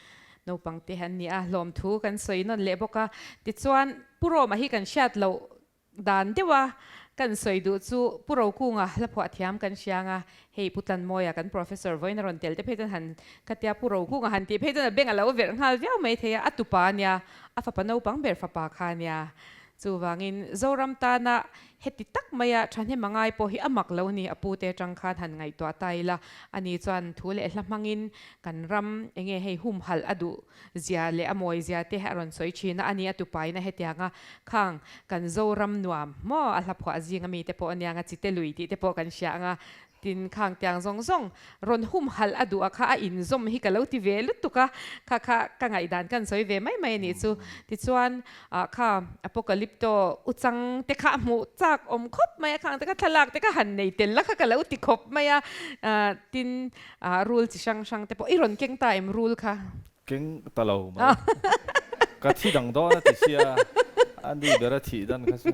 naupang te an ni a, hlawmthu kan sawi nawn leh bawk a. Tichuan Pu Roma hi kan hriat loh dan deuh a, kan sawi duh chu Pu Rokunga hla phuah thiam kan hriang a, hei Pu Tlanmawia kan Professor vawiin a rawn tel te phei chuan han khatia Pu Rokunga han tih phei chuan a beng a lo verh nghal viau mai thei a, a tupa a nia, a fapa naupang ber fapa kha a nia. Chuvangin Zoram tana heti tak maia thahnem a ngai pawh hi a mak lo ni, a pute atang khan han ngaihtuah ta ila, ani chuan thu leh hla hmangin kan ram enge hei humhalh a duh zia leh a mawi zia te a rawn sawi thin a, ani a tupaina hetianga khang kan Zoram nuam maw a hla phuah zinga mite pawh anianga chite lui tih te pawh kan hria anga Tin, khang tiang zawng zawng rawn humhalh a duh a kha a inzawm hi ka lo ti ve lutuk a, kha kha ka ngaihdan kan sawi ve mai mai a nih chu. Tichuan, ah kha Apocalypto uchang te kha a hmuh chak awm khawp mai a, khang te kha thlalak te kha han nei tel la kha ka lo ti khawp mai a. Tin, ah rul chi hrang hrang te pawh i rawn keng ta em rul kha? Keng ta lo mai. Ka thi dang dawn a ti sia, a ni ber a thih dan kha chu.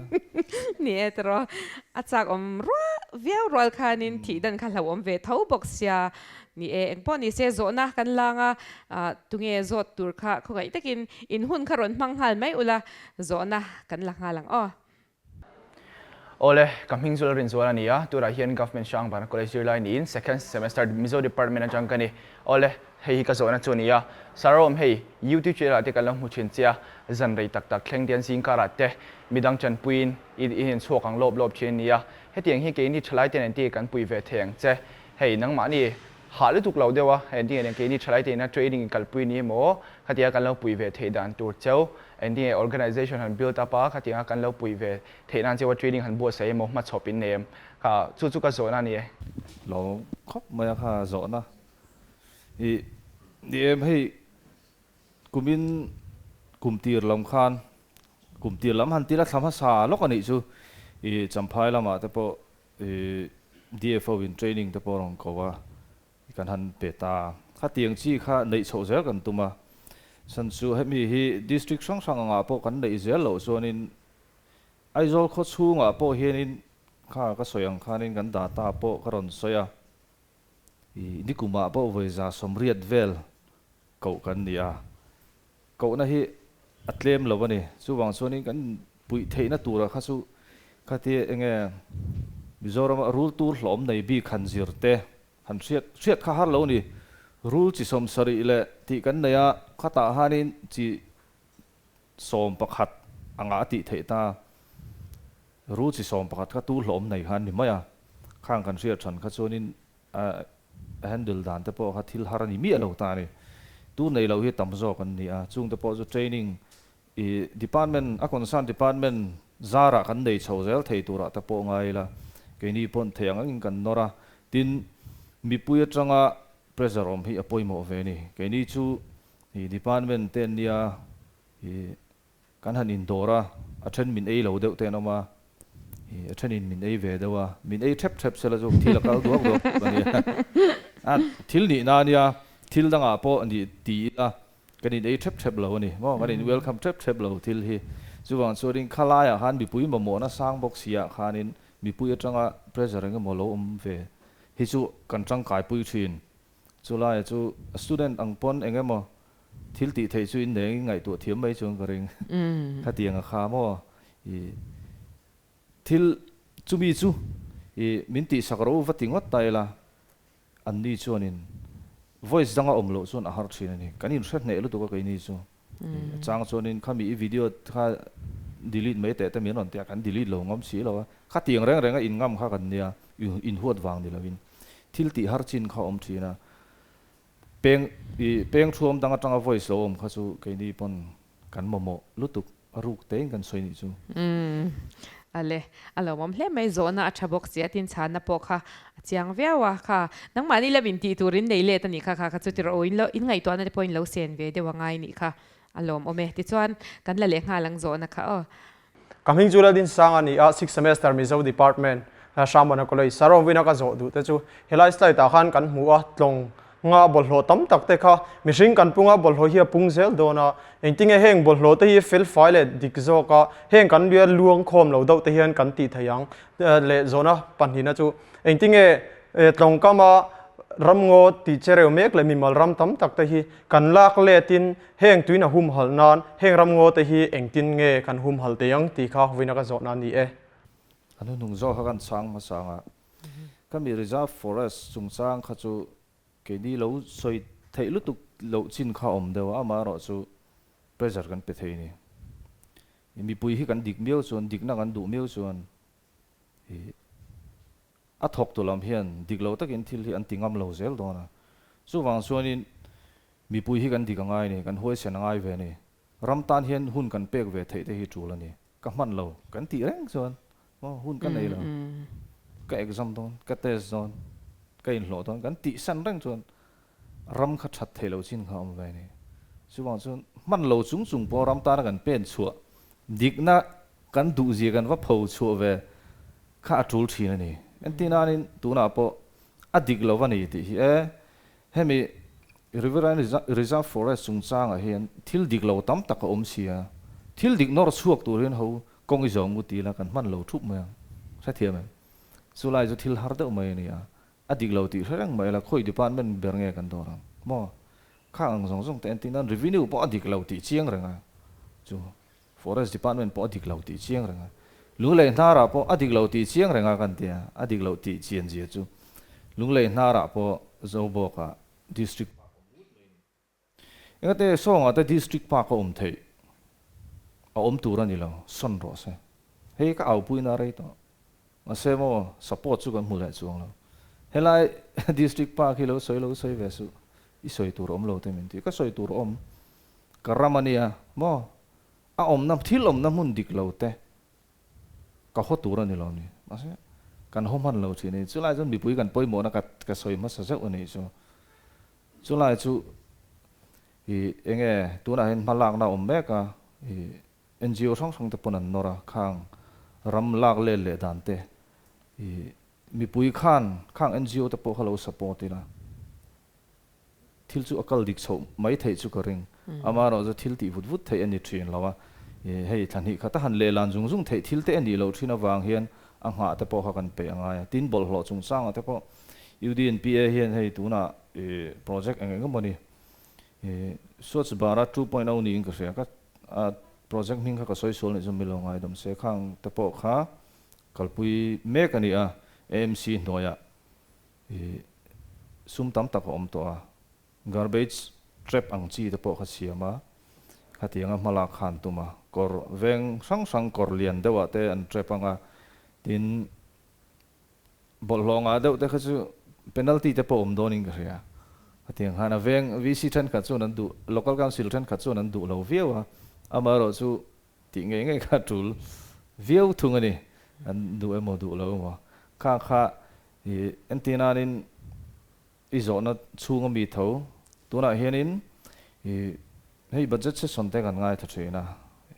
Ni e tiraw, a chak awm ruah viau rual khanin thih dan kha hlauhawm ve tho bawk sia. Ni e, engpawh ni se zawhna kan lang a, tunge zawt tur kha khawngaih takin in hun kha rawn hmang nghal mai ula, zawhna kan la nghal ang aw. Awle, ka hming chu Lalrinzuala a ni a, tunah hian Government Hrangbana College zirlai niin second semester Mizo Department atang ka ni. Awle, hei hi ka zawhna chu a ni a, Sarawm hei YouTube channel ah te kan lo hmu thin che a, zan rei tak tak thleng te an zing karah te midang tanpuiin i in chhuak ang lawp lawp thin a ni a, hetiang hi keini thalai ten engtin kan pui ve thei ang che. Hei nangmahni hah lutuk lo deuh a, engtin nge keini thalai te ina training in kalpui ni emaw khatia kan lo pui ve theih dan tur cheu, engtin nge organization han build up a khatianga kan lo pui ve theih nan cheu a training han buatsaih emaw hmachhawp in nei em? Kha chu chu ka zawhna a ni e. Lo khawp mai a kha zawhna i ni em hei kumin kum tir lam khan kum tir lam han tila thla hmasa lawk a nih chu i Champhai lamah te pawh I DFO in training te pawh a rawn ko a, kan han pe ta. Khatiang chi kha neih chhoh zel kan tum a, chhan chu hemi hi district hrang hrang angah pawh kan neih zel loh chuanin Aizawl khaw chhungah pawh hianin kha ka sawi ang khanin kan data pawh ka rawn sawi a, i nikumah pawh vawi 180 vel koh kan ni a, kohna hi a tlem lo a ni. Chuvang chuanin kan puih theihna tura kha chu khati enge Mizorama rul tur hlawm nei bik han zir te han hriat hriat kha har lo ni. Rul chi 70 leh tih kan nei a, khatah hanin chi 11 anga a tih theih ta. Rul chi 11 kha tur hlawm nei kha an ni mai a, khang kan hriat than kha chuanin A handle dan te pawh kha thil har a ni miah lo ta a ni. Tu nei loh hi tam zawk an ni a, chung te pawh chu training I department, a concern department zarah kan nei chho zel thei turah te pawh ngai ila, keini pawn thei ang angin kan nawr a, tin, mipui atanga pressure awm hi a pawimawh ve a ni. Keini chu i department te an nia, i kan han indawr a, a then min ei lo deuh te an awm a, i a thenin min ei ve deuh a, min ei thep thep sela chu thil a kal duak duak a nia. A thil nihna a nia, thil dangah pawh nih ti ila, Kan in ei thep thep lo a ni maw? Kan in welcome thep thep lo thil hi. Chuvang chuanin khalaiah khan mipui mamawhna sang bawk siah khanin mipui atanga pressure eng emaw lo awm ve hi chu kan tangkaipui thin. Chulaiah chu student ang pawn eng emaw thil tih theih chu in neng in ngaihtuah thiam mai chuan ka ring. Khatiang a kha maw? I thil chumi chu i min tihsak ro va ti ngawt ta ila. Anni chuanin voice danga awm loh chuan a har thin a ni. Kan inhre hneh lutuk a keini chu. A chang chuanin khami i video kha delete mai teh te min rawn ti a, kan delete lo ngam si lo a. Khatiang reng renga in ngam kha kan nia, inhuat vang ni loin. Thil tih har chin kha awm thin a. Peng i peng thuam dang atanga voice lo awm kha chu keini pawn kan mamawh lutuk. A ruk tein kan sawi nih chu. Umm ale, a lawmawm hle mai, zawhna a tha bawk si a, tin chhanna pawh kha a chiang viau a, kha nangmahni lam in tih tur in nei let a nih kha, kha kha chu ti rawh u, in lo in ngaihtuahna te pawh in lo sen ve deuh a ngai nih kha, a lawmawm e, tichuan kan la leh nghal ang zawhna kha aw. Ka hming chu Laldinsanga a ni a, sixth semester Mizo Department, Hramana College, Sarawngvina ka zawh duh te chu helai slide ah khan kan hmu a, tlawng Nga bawlhhlawh tam tak te kha mihring kan punga bawlhhlawh hi a pung zel dawn a, engtinge heng bawlhhlawh te hi felfai leh dik zawk a, heng kan luia luang khawm lo deuh te hian kan tih thei ang leh zawhna pahnihna chu engtinge tlawngkama ramngaw tih chereu mek leh mimal ram tam tak te hi kan lak let in heng tuina humhalh nan heng ramngaw te hi engtin nge kan humhalh thei ang tih kha vawiina ka zawhna a ni e. A hnuhnung zawk kha kan chhang hmasa ang a, Ka mi reserve forest chungchang kha chu keini lo sawi theih lutuk loh chin kha awm deuh a, amaherawh chu pressure kan pe thei a ni. Mipui hi kan dik miau chuan, dikna kan duh miau chuan ih a thawktu lam hian dik lo takin thil hi an ti ngam lo zel dawn a. Chuvang chuanin mipui hi kan dik a ngai a ni, kan huaisen a ngai ve a ni. Ram tan hian hun kan pek ve theih te hi tul a ni. Ka hman lo kan tih reng chuan Aw hun ka nei lo, ka exam dawn, ka test dawn, ka inhlawh dawn kan tih san reng chuan ram kha that theih loh chin kha a awm ve a ni. Chuvang chuan hman lo chung chung pawh ram tana kan pen chhuah dikna kan duhzia kan va pho chhuah ve kha a tul thin a ni. Entir nanin tunah pawh a dik lo va ni tih hi e, hemi Riverine Reserve Forest chungchangah hian thil dik lo tam tak a awm si a, thil dik nawr chhuak tur hian ho Kawng i zawng u ti la kan hman lo thup mai ang. Hrethiam em? Chu lai chu thil har deuh mai a ni a, a dik lo tih hre reng mai la khawi department ber nge kan dawr ang maw? Khang ang zawng zawng te entir nan revenue pawh a dik lo tih chiang reng a, chu forest department pawh a dik lo tih chiang reng a, Lunglei hnarah pawh a dik lo tih chiang reng a kan ti a, a dik loh tih chian zia chu Lunglei hnarah pawh Zobawkah district park awm ut mai a ni. Engate sawngah te district park a awm theih a awm tur a ni lo, sawn rawh se. Hei ka aupuina a rei tawh. Mahse maw support chu kan hmu leh chuang lo. Helai district park hi lo sawi lo sawi ve suh, i sawi tur a awm lo te min ti. Ka sawi tur a awm, ka ram a nia maw, a awmna thil awmna hmun dik lo te ka haw tur a ni lo ni. Mahse kan haw hman lo thin a ni. Chulai chuan mipui kan pawimawhna ka sawi hmasa zeuh a nih chu. Chulai chu i enge tunah hian hma lakna a awm mek a, i NGO hrang hrang te pawn an nawr a, khang ram lak let leh dan te i mipui khan khang NGO te pawh kha lo support ila thil chu a kal dik chhoh mai theih chu ka ring. Amaherawh chu thil tih vut vut theih a ni thin lo a, i hei thla hnih khat a han lehlan zung zung theih thil te a nih loh thin avang hian a nghah te pawh kha kan peih a ngai a, tin bawlhhlawh chungchangah te pawh UDNPA hian hei tunah i project eng eng emawni i Swachh Bharat 2.0 niin ka hria ka a project hming kha ka sawi sual nih chu milo ngaidam se khang te pawh kha kalpui mek a ni a AMC hnuaiah i sum tam tak a awm tawh a garbage trap ang chi te pawh kha siam a khatianga hmalak khan tum a kawr veng hrang hrang kawr lian deuhah te an trap anga tin Bawlhhlawh ngah deuh te kha chu penalty te pawh awm dawnin ka hria. Hetiang khan a veng VC thenkhat chuan an duh, Local Council thenkhat chuan an duh lo viau a. Amaherawhchu tih ngei ngei kha tul viau thung a ni. An duh emaw duh lo emaw kha kha i entir nanin i zawhna chhunga mi tho tunah hianin i hei budget session te kan ngaithla thin a,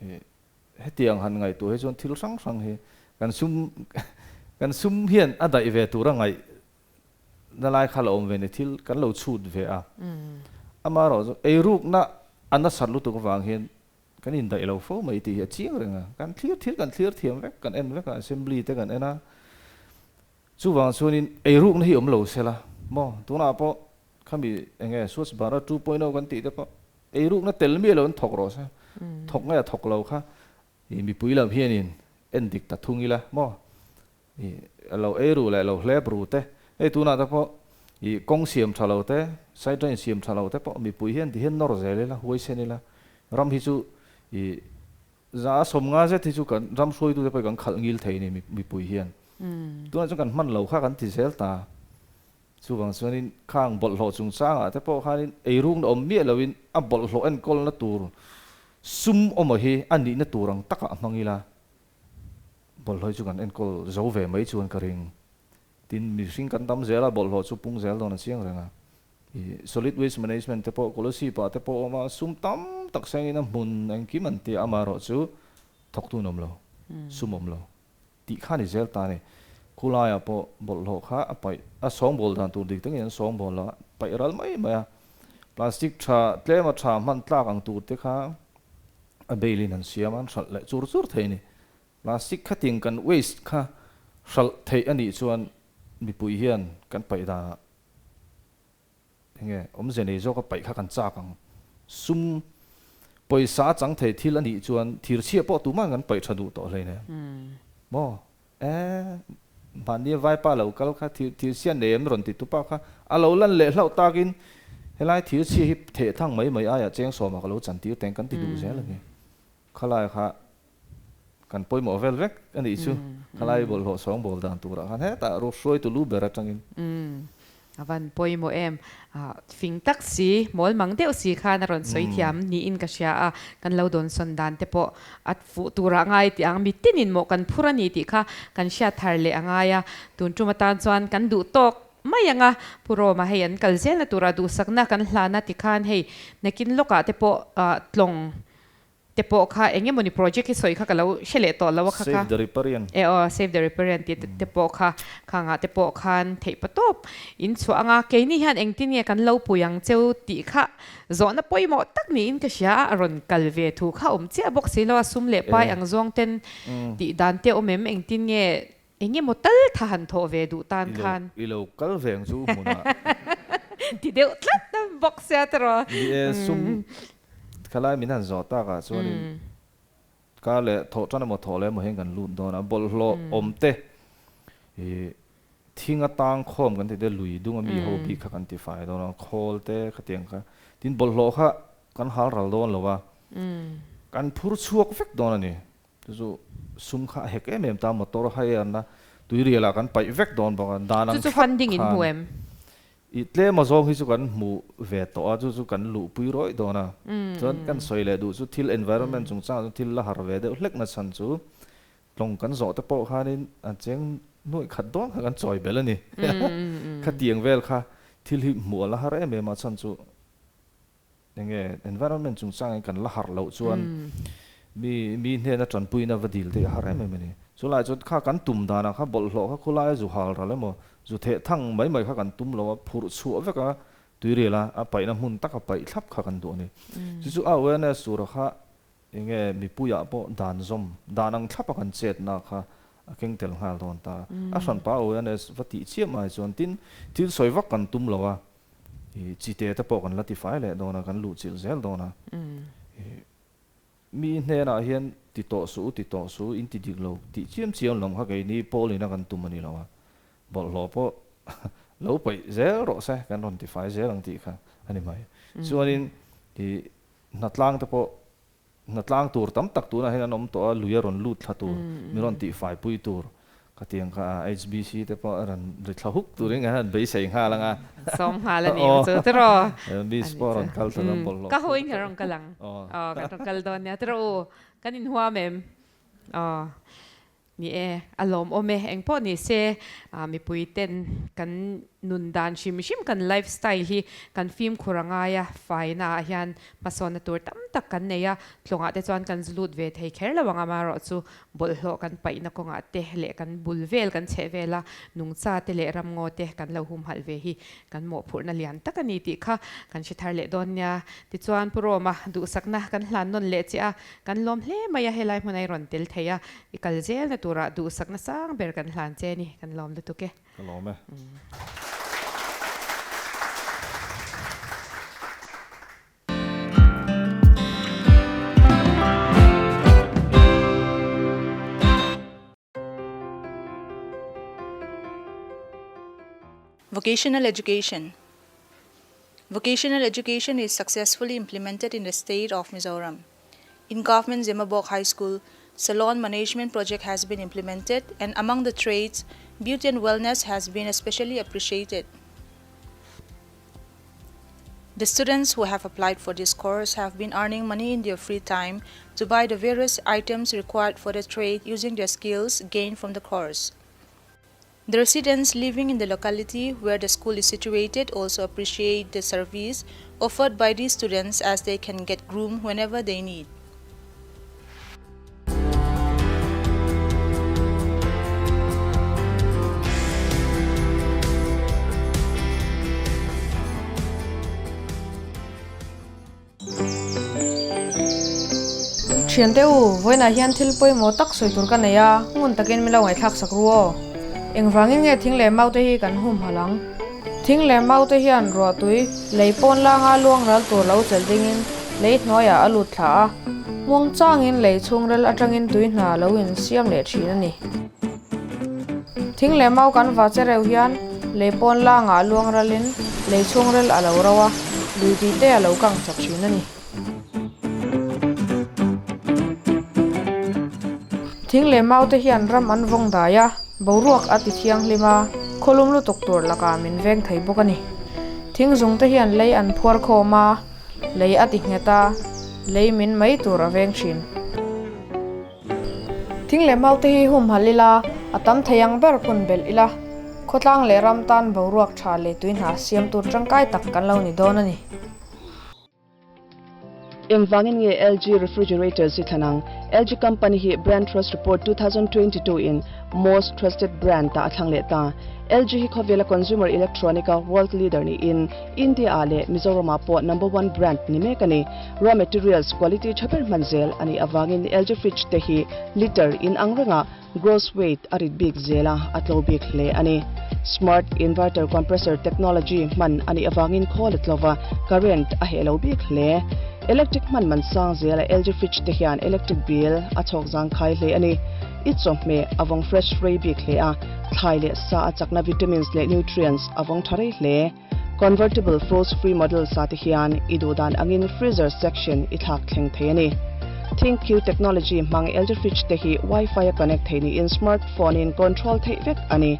i hetiang han ngaihtuah hi chuan thil hrang hrang hi kan sum kan sum hian a daih ve tura ngaih na lai kha la awm ve ni thil kan lo chhut ve a. Amaherawh chu eirukna a nasat lutuk avang hian kan indaih lo fo mai tih hi a chiang reng a. Kan thlir thil kan thlir thiam vek, kan en vek a, assembly te kan en a. Chuvang chuanin eirukna hi awm lo sela maw? Tunah pawh khami eng nge Swachh Bharat 2.0 kan tih te pawh eirukna tel miah lo an thawk rawh se. Thawk nge a thawk lo kha i mipui lam hianin en dik ta thung ila maw? I lo ei ru leh lo hlep ru te, hei tunah te pawh i kawng siam tha lo te, side drain siam tha lo te pawh mipui hian ti hian nawr zel ila, huaisen ila, ram hi chu i za 50 zet hi chu kan ram hruaitu te pawh hi kan khalh ngil thei a ni mipui hian. Tunah chuan kan hman lo kha kan ti zel ta. Chuvang chuanin khang bawlhhlawh chungchangah te pawh khanin eirukna awm miah loin a bawlhhlawh enkawlna tur sum awm hi a nihna tur ang takah a hmang ila. Bawlhhlawh hi chu kan enkawl zo ve mai chuan ka ring. Tin, mihring kan tam zel a, bawlhhlawh chu pung zel dawn a chiang reng a. I solid waste management te pawh Kolasib ah te pawh a awm a, sum tam tak sengin a hmun engkim an ti a, amaherawh chu thawktu an awm lo, sum awm lo tih kha a ni zel ta a ni. Khulaiah pawh bawlhhlawh kha a paih, a sawngbawl dan tur dik takin an sawngbawl a, paih ral mai mai a. Plastic tha tlema tha hman tlak ang tur te kha a bail in an siam a, an hralh leh chur chur thei a ni. Plastic khatin kan waste kha hralh theih a nih chuan mipui hian kan paih danah enge awmze nei zawka paih kha kan chak ang. Sum pawisa a chang thei thil a nih chuan thirchhia pawh tumah kan paih tha duh tawh hleinem. Maw? Eh, mahnia vaipa lo kal kha thirchhia nei em rawn ti tupa kha a lo lan leh hlauh takin helai thirchhia hi theh thang mai mai aiah cheng sawmah ka lo chantir teng kan ti duh zel a ni. Khalai kha kan pawimawh vel vek a nih chu. Khalai bawlhhlawh sawng bawl dan turah khan hetah hruaitu lu ber atangin. A van pawimawh em? Fing tak si, mawl mang deuh si khan a rawn sawi thiam niin ka hria a, kan lo dawnsawn dan te pawh a fuh turah ngai tih ang, mitinin maw kan phur a ni tih kha kan hriat thar leh a ngai a, tun tum atan chuan kan duh tawk mai ang a, Pu Roma hei an kal zelna turah duhsakna kan hlan a tikhan hei nakin lawkah te pawh tlawng te pawh kha eng emawni project hi sawi kha ka lo hre leh tawh lo a kha kha. Save the Riparian. E aw, Save the Riparian tih te pawh kha khangah te pawh khan theih pa tawp in chhuah anga keini hian engtin nge kan lo pui ang cheu tih kha zawhna pawimawh tak niin ka hria a, a rawn kal ve thu kha awm chiah bawk si lo a, sum leh pai ang zawng ten tih dan te awm em engtin nge eng emaw tal tha han thawh ve duh tan khan. I lo kal ve ang chu hmunah. Ti deuh tlat bawk sia tiraw. Ni e, sum Khalai min han zawh takah chuanin kar leh thawh tan emaw thawh leh emaw hian kan lut dawn a, bawlhhlawh awm te ih thing atang khawm kan ti te lui dung ami ho bik kha kan ti fai dawn a, khawl te khatiang kha tin bawlhhlawh kha kan hal ral dawn lo a, kan phur chhuak vek dawn a ni. Chu chu sum kha a hek em em ta motor hire na tuirial ah kan paih vek dawn bawk a, dan ang Chu chu thlap funding in khan hmu em? I tlem a zawng hi chu kan hmu ve tawh a, chu chu kan luhpui rawih dawn a. Chuan kan sawi leh duh chu thil environment chungchangah chuan thil la har ve deuh hlek na chhan chu tlawng kan zawh te pawh khanin a cheng nuaih khat dawn kha kan chawi belh a ni. Khatiang vel kha thil hi hmuh a la har em em a chhan chu Enge environment chungchangin kan la harh loh chuan mi mi hnena tanpuina va dil te hi a har em em a ni. Chulai chuan kha kan tum danah kha bawlhhlawh kha khulai a zu hal ral emaw zu theh thang mai mai kha kan tum lo a, phurh chhuah vek a tuirial a, a paihna hmun taka paih thlap kha kan duh a ni. Chu chu a awareness tura kha enge mipuiah pawh dan zawm dan ang thlapa kan chetna kha a keng tel nghal dawn ta. A hranpa awareness va tih chiah mai chuan tin thil sawi vak kan tum lo a. I chite te pawh kan la tifai leh dawn a, kan luhchilh zel dawn a. I mi hnenah hian ti tawh suh u, ti tawh suh u, in ti dik lo tih chiam chiam lam kha keini Paulina kan tum a ni lo a. Bawlhhlawh pawh lo paih zel rawh se, kan rawn tifai zel ang tih kha a ni mai. Chuanin i hnatlang te pawh hnatlang tur tam tak tunah hian an awm tawh a, lui a rawn lut thla tur, mi rawn tihfai pui tur. Khatiang kha HBC te pawh a rawn ri thla huk turin kan han beisei nghal ang a. Sawm nghal a ni ang chu tiraw? Miss pawh a rawn kal ta dawn bawlhhlawh. Ka hawiin kan rawn kal ang. Aw kan rawn kal dawn nia tiraw u? Kan inhuam em? Aw ni e, a lawmawm e. Engpawh ni se mipui ten kan nun dan hrim hrim kan life style hi kan fimkhur a ngai a, faina ah hian hmasawnna tur tam tak kan nei a, tlawngah te chuan kan zu lut ve thei kher lo ang amaherawh chu Bawlhhlawh kan paihna kawngah te leh kan bul vel kan chheh vela nungcha te leh ramngaw te kan lo humhalh ve hi kan mawhphurhna lian tak a ni tih kha kan hre thar leh dawn nia. Tichuan Pu Roma duhsakna kan hlan nawn leh che a, kan lawm hle mai a, helai hmun a i rawn tel thei a, i kal zelna turah duhsakna sang ber kan hlan che ni, kan lawm lutuk e. Ka lawm e. Vocational education Vocational education is successfully implemented in the state of Mizoram. In Government Zemabawk High School, salon management project has been implemented and among the trades, beauty and wellness has been especially appreciated. The students who have applied for this course have been earning money in their free time to buy the various items required for the trade using their skills gained from the course. The residents living in the locality where the school is situated also appreciate the service offered by these students as they can get groomed whenever they need. Thiante u, vawiinah hian thil pawimawh tak sawi tur ka nei a, ngun takin min lo ngaihthlak sak ru aw. Engvangin nge thing leh mau te hi kan humhalh ang? Thing leh mau te hian ruahtui lei pawn langa luang ral tur lo chelh dingin lei hnuaiah a lut thla a, muang changin lei chhungrel atangin tui hna lo insiam leh thin a ni. Thing leh mau kan va che reuh hian lei pawn langah luang ralin lei chhungrel a lo ro a, lui tui te a lo kang chak thin a ni. Thing leh mau te hian ram an vawng dai a, boruak a ti thianghlim a, khawlum lutuk tur lakah min veng thei bawk a ni. Thing zung te hian lei an phuar khawm a, lei a ti nghet a, lei min mai tur a veng thin. Thing leh mau te hi humhalh ila, a tam thei ang ber phun belh ila, khawtlang leh ram tan boruak tha leh tui hna siam tur tangkai tak kan lo ni dawn a ni. Engvangin nge LG Refrigerators hi thlan ang? LG company hi Brand Trust Report 2022 in Most Trusted Brand ta a thlang leh ta. LG hi khawvela consumer electronic a world leader niin India ah leh Mizoram ah pawh number one brand ni mek a ni. Raw materials quality tha ber hman zel a nih avangin LG fridge te hi liter in ang rengah Gross weight a rit bik zel a, a tlo bik hle a ni. Smart inverter compressor technology hman a nih avangin khawl a tlo va, current a heh lo bik hle. Electric hman man sang zel a LG fridge te hian electric bill a chhawk zangkhai hle a ni. I chawhmeh a vawng fresh rei bik hle a, thlai leh sa a chakna vitamins leh nutrients a vawng tha rei hle. Convertible froze free model sa te hian i duh dan angin freezer section i thlak thleng thei a ni. ThinQ technology hmang LG fridge te hi Wi-Fi a connect thei niin smartphone in control theih vek a ni.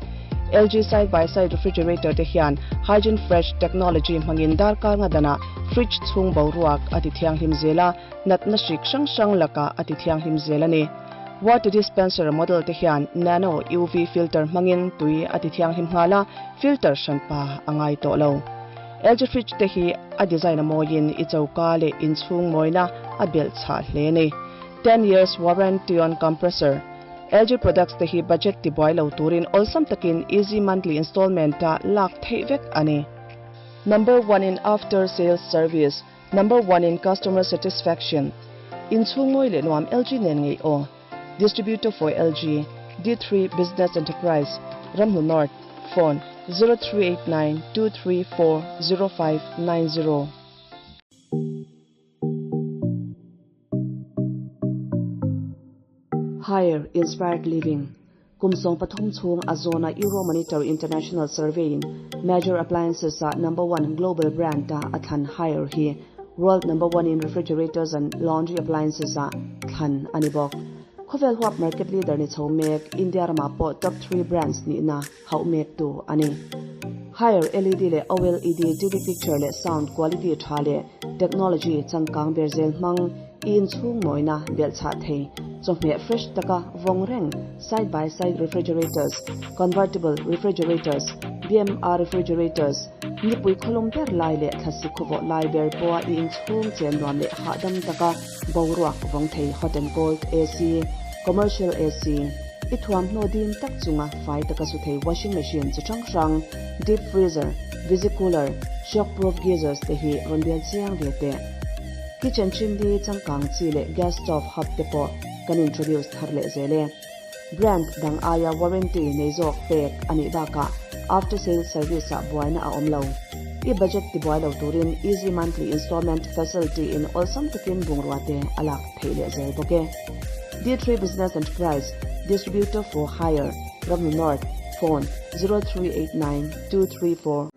LG side by side refrigerator te hian Hygiene Fresh technology hmangin darkar nga danah fridge chhung boruak a ti thianghlim zel a, natna hrik hrang hrang lakah a ti thianghlim zel a ni. Water dispenser model te hian nano UV filter hmangin tui a ti thianghlim nghal a, filter hranpa a ngai tawh lo. LG fridge te hi a design a mawiin i choka leh inchhung mawina a belh chhah hle a ni. Ten years warranty on compressor. LG products te hi budget tibuai lo turin awlsam takin easy monthly installment a lak theih vek a ni. Number one in after sales service. Number one in customer satisfaction. Inchhung ngawi leh nuam LG nen ngei aw. Distributor for LG, D3 Business Enterprise, Ramhnu North, Phone, 0389 234 0590. Higher Inspired Living, Kum 13 chhung a zawna Euromonitor International Survey in Major Appliances ah number one global brand a a thlan Haier hi World number one in refrigerators and laundry appliances ah thlan a ni bawk. Khawvel huap market leader ni chho mek, India ramah pawh top three brands nihna hauh mektu a ni. Haier LED leh OLED TV picture leh sound quality tha leh technology changkang ber zel hmang i inchhung mawina belhchhah thei chawhmeh fresh taka vawng reng side by side refrigerators, convertible refrigerators, BMR refrigerators, nipui khawlum ber lai leh thlasi khawvawh lai ber pawha i inchhung chen nuam leh hahdam taka boruak vawng thei hot and cold AC, commercial AC, i thuamhnaw dim tak chunga fai taka su thei washing machine chi hrang hrang, deep freezer, visi cooler, shock proof geysers te hi rawn bial chiang ve teh. Kitchen chimney changkang chi leh gas stove hub te pawh kan introduce thar leh zel e. Brand dang aia warranty nei zawk pek a nih bakah after sales service ah buaina a awm lo. I budget tibuai lo turin easy monthly installment facility in awlsam takin bungrua te a lak theih leh zel bawk e. D3 Business Enterprise, Distributor for Haier, Ramnu North, Phone, 0389 234.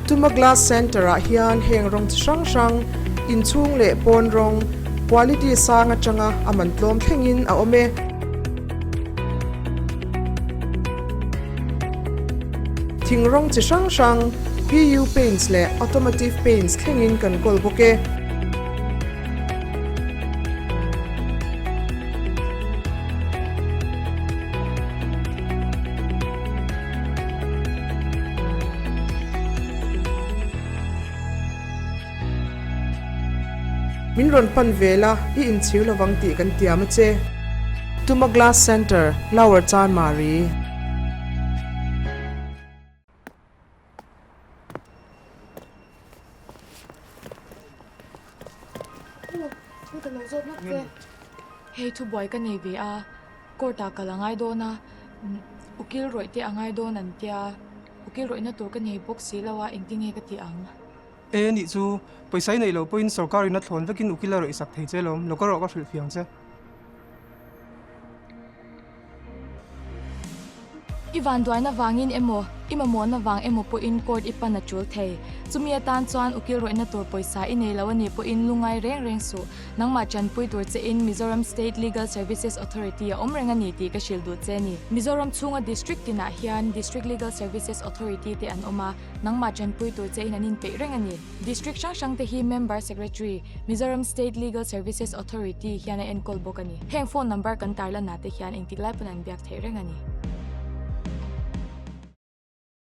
Tuma Glass Centre-ah hian heng rawng chi hrang hrang, inchhung leh pawn rawng, quality sang atanga a man tlawm thlengin a awm e. Thing rawng chi hrang hrang, PU paints leh automotive paints thlengin kan kawl bawk e. Min rawn pan ve la, i inchhir lovang tih kan tiam a che. Tuma Glass Centre, Lower Chanmari. Hei thubuai ka nei ve a, court ah kal a ngai dawn a, ukil rawih te a ngai dawn an tia, ukil rawihna tur ka nei bawk si lo a, engtinge ka tih ang? E nih chu, pawisa i neih loh pawhin sorkar in a thlawn vekin ukil a rawih sak thei che lawm, lo ka rawh ka hrilh fiang che. I vanduaina vangin emaw, i mamawhna vang emaw pawhin court i pan a tul thei. Chumi atan chuan ukil rawihna tur pawisa i nei lo a nih pawhin lungngai reng reng suh. Nangmah tanpui tur chein Mizoram State Legal Services Authority a awm reng a ni tih ka hrilh duh che a ni. Mizoram chhunga District tinah hian District Legal Services Authority te an awm a. Nangmah tanpui tur che in an inpeih reng a ni. District hrang hrang te hi Member Secretary, Mizoram State Legal Services Authority hian a enkawl bawk a ni. Heng phone number kan tarlan ah te hian engtik lai pawn an biak theih reng a ni.